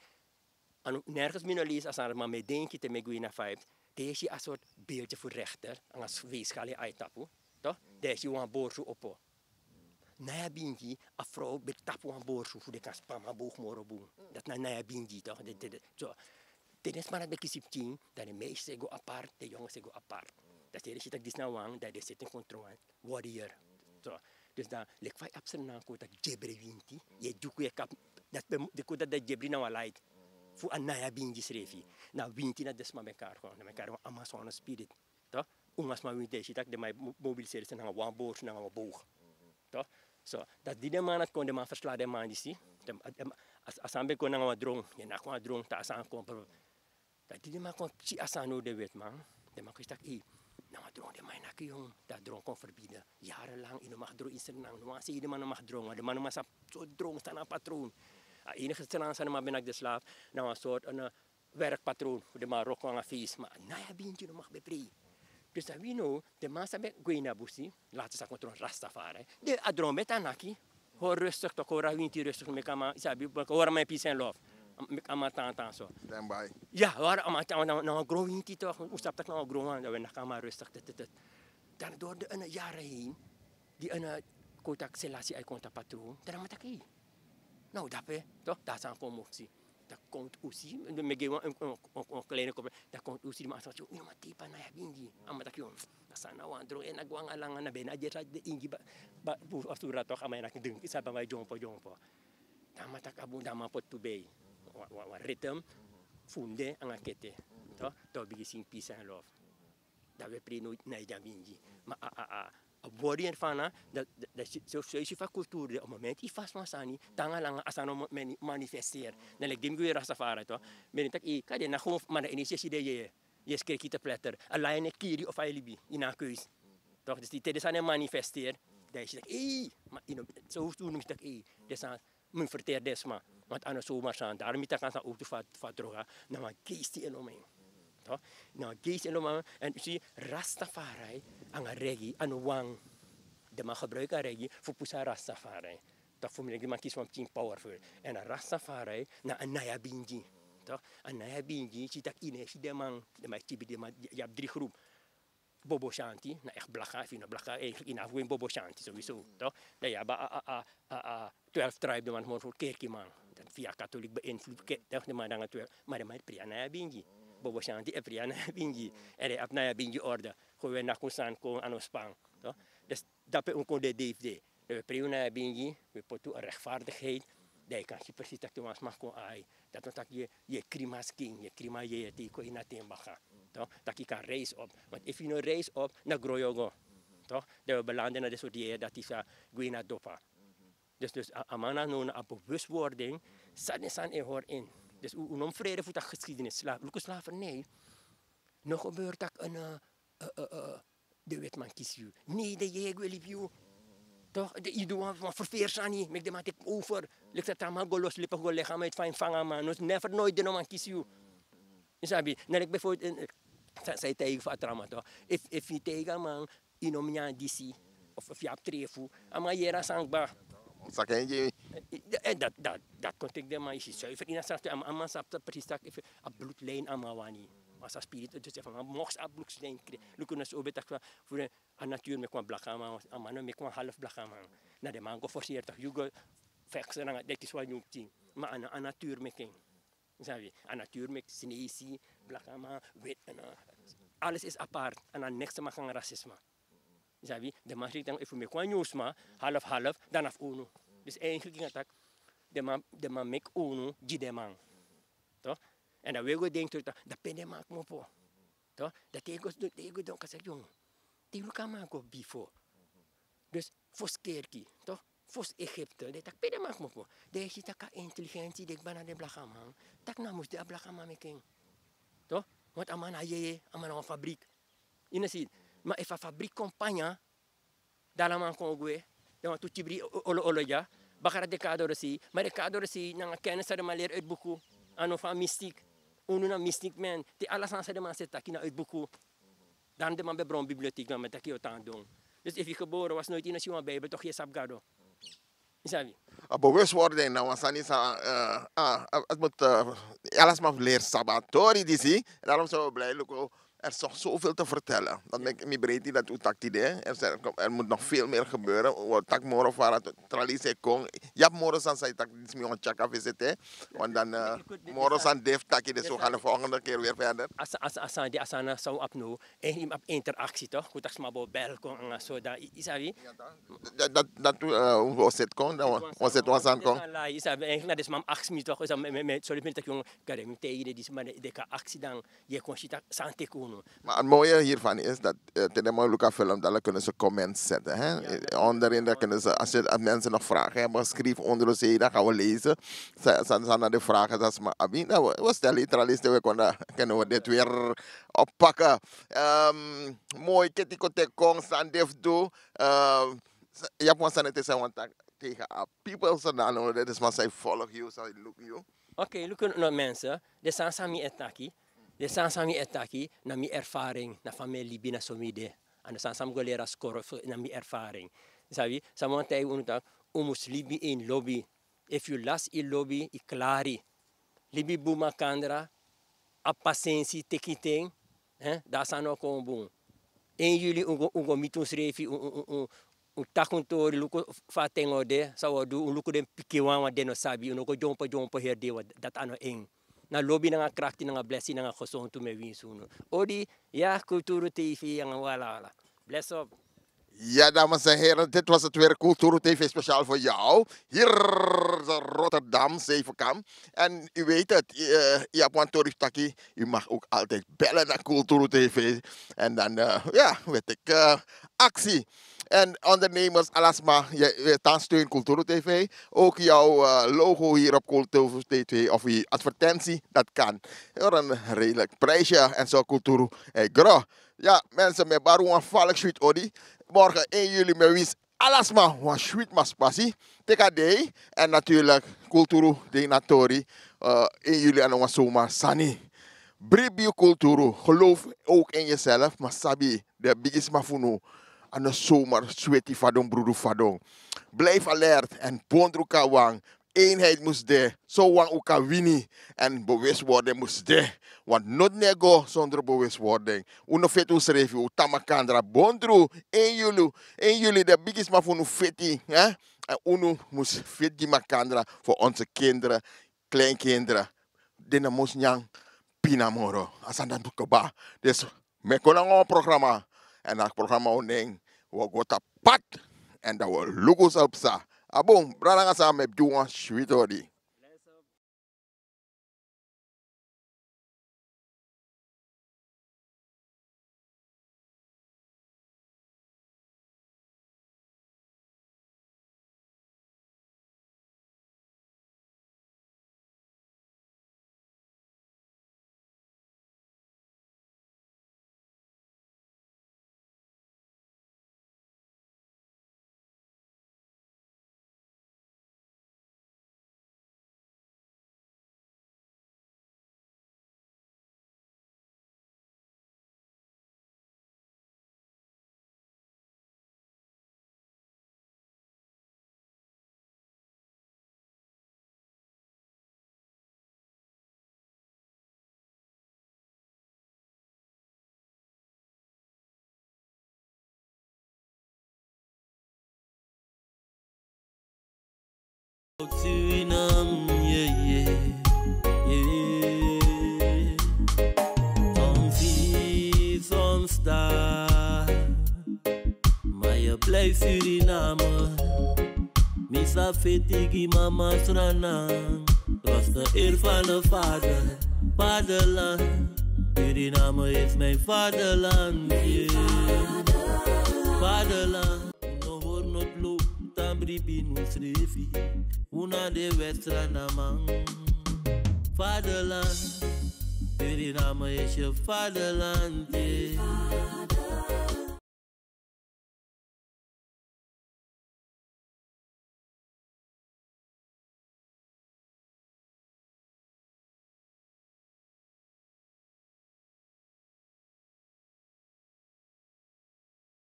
a no, nergens mi no leisi a sani, ma mi e denki te mi e gwe ini a vibe, te yu e si a soort beeldje fu rechter, nanga weegschaal e ai tapu, toch? Dan yu e si wan borsu opo. Naya Bingi, a frow ben tapu wan borsu fu den kan span a man boog moro bun. Dati na Naya Bingi, toch? De, de, de, so. Te den sma dati ben kisi pikin, dan den meisjes e go apart, den jongens e go apart. Dati yu e si tak' disi na wan, dan den seti en kon tron wan warrior. So, dus dan, leki fa yu abi Sranan kon taki dyebri winti, yu e dyuku yu kap, dati ben, den kon taki dati dyebri na wan light. Fu a Naya Bingi srefi. Na winti na den sma ben kari kon, na ben kari wan Amazone spirit. Toch? Umasma winti, yu e si tak' den man e mo-, mobiliseri srefi nanga wan borsu, nanga wan boog. Toch? So, dati di den man dati kon, den man fersla den man disi. Den, a, a, a, a sani ben kon nanga wan dron, yu e naki wan dron, te a sani kon, bro. Dan di den man kon si a sani now, den wetiman, den man kon si tak' ei, na wan dron den man e naki, yu. Dan a dron kon verbieden. Jarenlang yu no mag dron ini Sranan, no wan seideman no mag dron, want den man no man sabi so dron san na a patroon. A enige Sranan san den man ben naki den slaaf, na wan soort, eh, werkpatroon fu den Marokko nanga feest, ma Naya Bingi no mag ben prei. Dus dan wi now, den man san ben gwe ini a busi, later san kon tron Rastafari. Den a dron ben tan naki. Hori rustig toch, hori a winti rustig, meki a man, yu sabi, meki hori a man in peace and love. Meki a man tan tan so. Stand by. Ya, hori a man tan, na, na wan gron winti toch, un sabi tak' na wan gron wan, dan wi e naki a man rustig, tet, tet, tet. Dan door de, eh, jaren heen, di, eh, kon taki Selassie I kon tapu a troon, dan a man taki, ei. Now dape, toch, dan a sani kon mofsi. Dan kon Oesi, mi e gi wan, wan, wan, wan kleine kopel. Dan kon Oesi, di man sa taki, yu no man teipa Naya Bingi. A man taki, yu, a sani na wan dron, en a go anga langa na ben na dyesi den ingi ba, ba, bu, a sura toch, a man e naki ding, yu sabi, a man e dyompo, dyompo. Dan a man taki a bun, dan a man poti tu bei. wan ritm fu un de anga kete. Toch dan un bigin sing peace and love. Dan we pray no na yu di a bingi. Ma a a a a bori en fana, dan so yu si fu a kulturu de op moment yu fasi wan sani tanga langa a sani o manifesteri. Dan leki di mi go yu rastafari to, mi den taki yu kade na gewoon ma na inisi yu si de yu e skreki te pletter a lain e kiri of a e libi. Yu na a keus. Toch dus di te den sani e manifesteri, dan yu si taki ei, ma yu no so unu mi si taki ei, den sani mi ferteri den sma. Want a no somar sani. Daro mi taki a san owtu fu a droga na wan geisti en lo man. Toch na wan geisti en lo man. En yu si, rastafari anga regi a no wan. Den man gebruiki a regi fu pusu a rastafari. Toch fu mi leki den man kisi wan pikin powerful. En a rastafari na a naya bingi. Toch a naya bingi si taki yu no e si den man. Den man e kibi den man. Yu abi dri grup. Bobo shanti na echt blaka, efu yu no blaka, efu yu no abi fu go ini bobo shanti sowieso. Toch dan yu abi a a a a twelve tribe den man moro fu kerkiman. Dan fu yu a katolik beinvloed. Toch den man nanga twelve, ma den man e prei a naya bingi. Bobo shanti e prei a naya bingi. En den abi naya bingi orde. Gewoon we naki un sani kon a no span. Toch dus dape un kon de dei fu de. We prei un naya bingi, we poti un rechtvaardigheid. Dan yu kan si presis taki wan sma kon ai. Dati no taki yu e kri maskin, yu e kri man yeye te yu kon ini a ten baka. Toch taki yu kan reis op. Want efu yu no reis op na gron yu o go. Toch dan we belande na den sortu yeye dati sa go ini a dopa. Dus dus a man na no na a bewustwording. San den sani e hori in. Dus un no mus frede fu taki geschiedenis. Luku slavernij. No gebeur taki en de wetman kisi yu. Nei den yeye gwe libi yu. Toch yu du wan ferferi sani meki den man teki over. Leki san tra man go losi libi go lega man yu tu fa yu mus fanga a man no never noit den no man kisi yu. Yu sabi na leki bijvoorbeeld san yu taigi fu a tra man toch. Efu yu taigi a man yu no mus nyan disi, of yu abi trefu a man yere a sani kba. Saka en gi yu. Dati kon teki den man yu si suifer ini a sani a man sabi presis taki efu a bloedlijn a man wani. Ma sa spirit dus efu a man moksi a bloedlijn kri luku na so ben taki fu den. A natuur meki wan blakaman, a man no meki wan half blakaman. Na den man go forceri taki yu go fekse nanga deki swan nyun pikin. Ma a natuur meki en. Sabi a natuur meki sneisi, blakaman, wit. Alles is apart. A na neks te maki nanga rasisma. Sabi den man sriki taki efu meki wan nyun sma half half dan na fu unu. Dus eigenlik yu kan taki den man meki unu gi den man. Toch? En dan we go denki tori taki dan pe den man kmopo. Toch dan te yu go don kasi a yong. Te yu luku a man go bifo. Dus fosi kerki, toch, fosi egipte den taki pe den man kmopo. Dan yu si taki a inteligensi de kba na den blakaman. Taki na mus de a blakaman meki en. Toch? Want a man na yeye a man na wan fabrik. Yu no si. Ma efu a fabrik kon panya, dan ala man kon gwe. Dan wantu kibri olo olo dya. Bakra den kon na dorosei. Ma den kon na dorosei nanga kennis san den man leri uiti buku. A no fu a mistik. Unu na mistik men te ala sani san den man seti taki na uiti buku. Dan den man ben bron biblioteki man taki yu o tan don. Dus efu yu gebore wasi noiti yu no si wan bibel toki yu e sabi gado. Yu sabi. A bewustwording na wan sani san a mus ala sma fu leri sabi a tori disi. Darom san wi o blij luku. Er is nog zoveel te vertellen. Dat mi breiti dat u taki de. Er moet nog veel meer gebeuren. We taki moro fara tralisi e kon. Yu abi moro sani san yu taki disi mi wan tyaka visite. Want dan moro sani defi taki de so gaan de volgende keer weer verder. A sani di a sani na san wi abi now. En yu mus abi interaktie toch wi taki sma bo bel kon nanga so dan yu sabi. Dat dat un go set kon dan un set wan sani kon. Yu sabi en na den sma mus aksi mi toch. Sori mi taki yong. Kade mi taigi den disi man den kan aksi dan. Yu e kon si taki san teki unu. Ma a moye hiervan is dat te den man luku a film dan kunnen ze comments zetten hè. Onderin dan kunnen ze als mensen nog vragen hebben geschreven onder de zee dan gaan we lezen. San na den vragen san sma abi dan we stellen yu traliste we kon dan kunnen we dit weer oppakken. Moi keti kon teki kon san den fu du. Yu abi wan sani te san wan taki tegen a people san dan no den sma san yu volg yu san yu luku yu. Oké luku no mensen. Den sani san mi e taki, den sani san mi e taki na mi erfaring na fa mi e libi na so mi de. A no sani san mi go leri a skoro. Na mi erfaring. Sabi san mi wani taigi unu taki un mus libi ini lobi. Efu yu lasi yu lobi yu klari. Libi bun makandra. Abi pasensi teki ten. Dan a sani no kon bun. En yuli un go miti unsrefi. Un taki un tori luku fa a ten o de san un o du un luku den pikin wawan den no sabi un no go dyompo dyompo heri dei. Dati a no en. Na lobi nanga krakti nanga blesi nanga gesontu mi e winsi unu. Odi. Ya kulturu tv nanga un ala ala. Blesi op. Ja, dames en heren, dit was het weer Kulturu T V speciaal voor jou. Hier in Rotterdam, Zevenkamp. En u weet het, eh, u hebt een tory taki. U mag ook altijd bellen naar Kulturu T V. En dan, eh, ja, weet ik, eh, actie. En ondernemers, alasma, je, je dan steun Kulturu T V. Ook jouw, eh, logo hier op Kulturu T V of je advertentie, dat kan. Voor een redelijk prijsje en zo Kulturu, eh, grow. Ja, mensen, mi e bari wan falk sweet odi. Morgen één juli, mi e winsi alasma wan sweet maspasi. Teki a dei. En natuurlijk, Kulturu Dei na tori, eh, één juli a no wan zomaar sani. Bribi yu kulturu, geloof ook in jezelf, ma sabi den bigisma fu unu a no zomaar sweti fadon, brudu fadon. Blijf alert en bondru kawan. Eenheid mus de, so wan un kan wini. En bewustwording mus de. Want noti no e go zonder bewustwording. Un no feti unsrefi, un tan makandra. Bondru, één juli, één juli den bigisma fu unu feti, hè? En unu mus feti gi makandra voor onze kinderen, kleinkinderen. Den no mus nyan pina moro. A sani dati mus kaba. Dus mi e kon nanga wan programma. En a programma o nen, wi o go tapu pad. En dan wi o luku san psa. A bun, brada nanga sisa, mi e gi unu wan sweet odi. Suriname, yeah, yeah, yeah. Soms hier, soms daar. Maar je blijft Suriname. Mi sa feti gi mama Sranan. Trots de eer van de vader, vaderland. Suriname is mijn vaderland, yeah. Vaderland. Un no hori noti low, tan bribi in unsrefi. Un na de West-Sranaman. Vaderland, Suriname is je vaderland, yeah.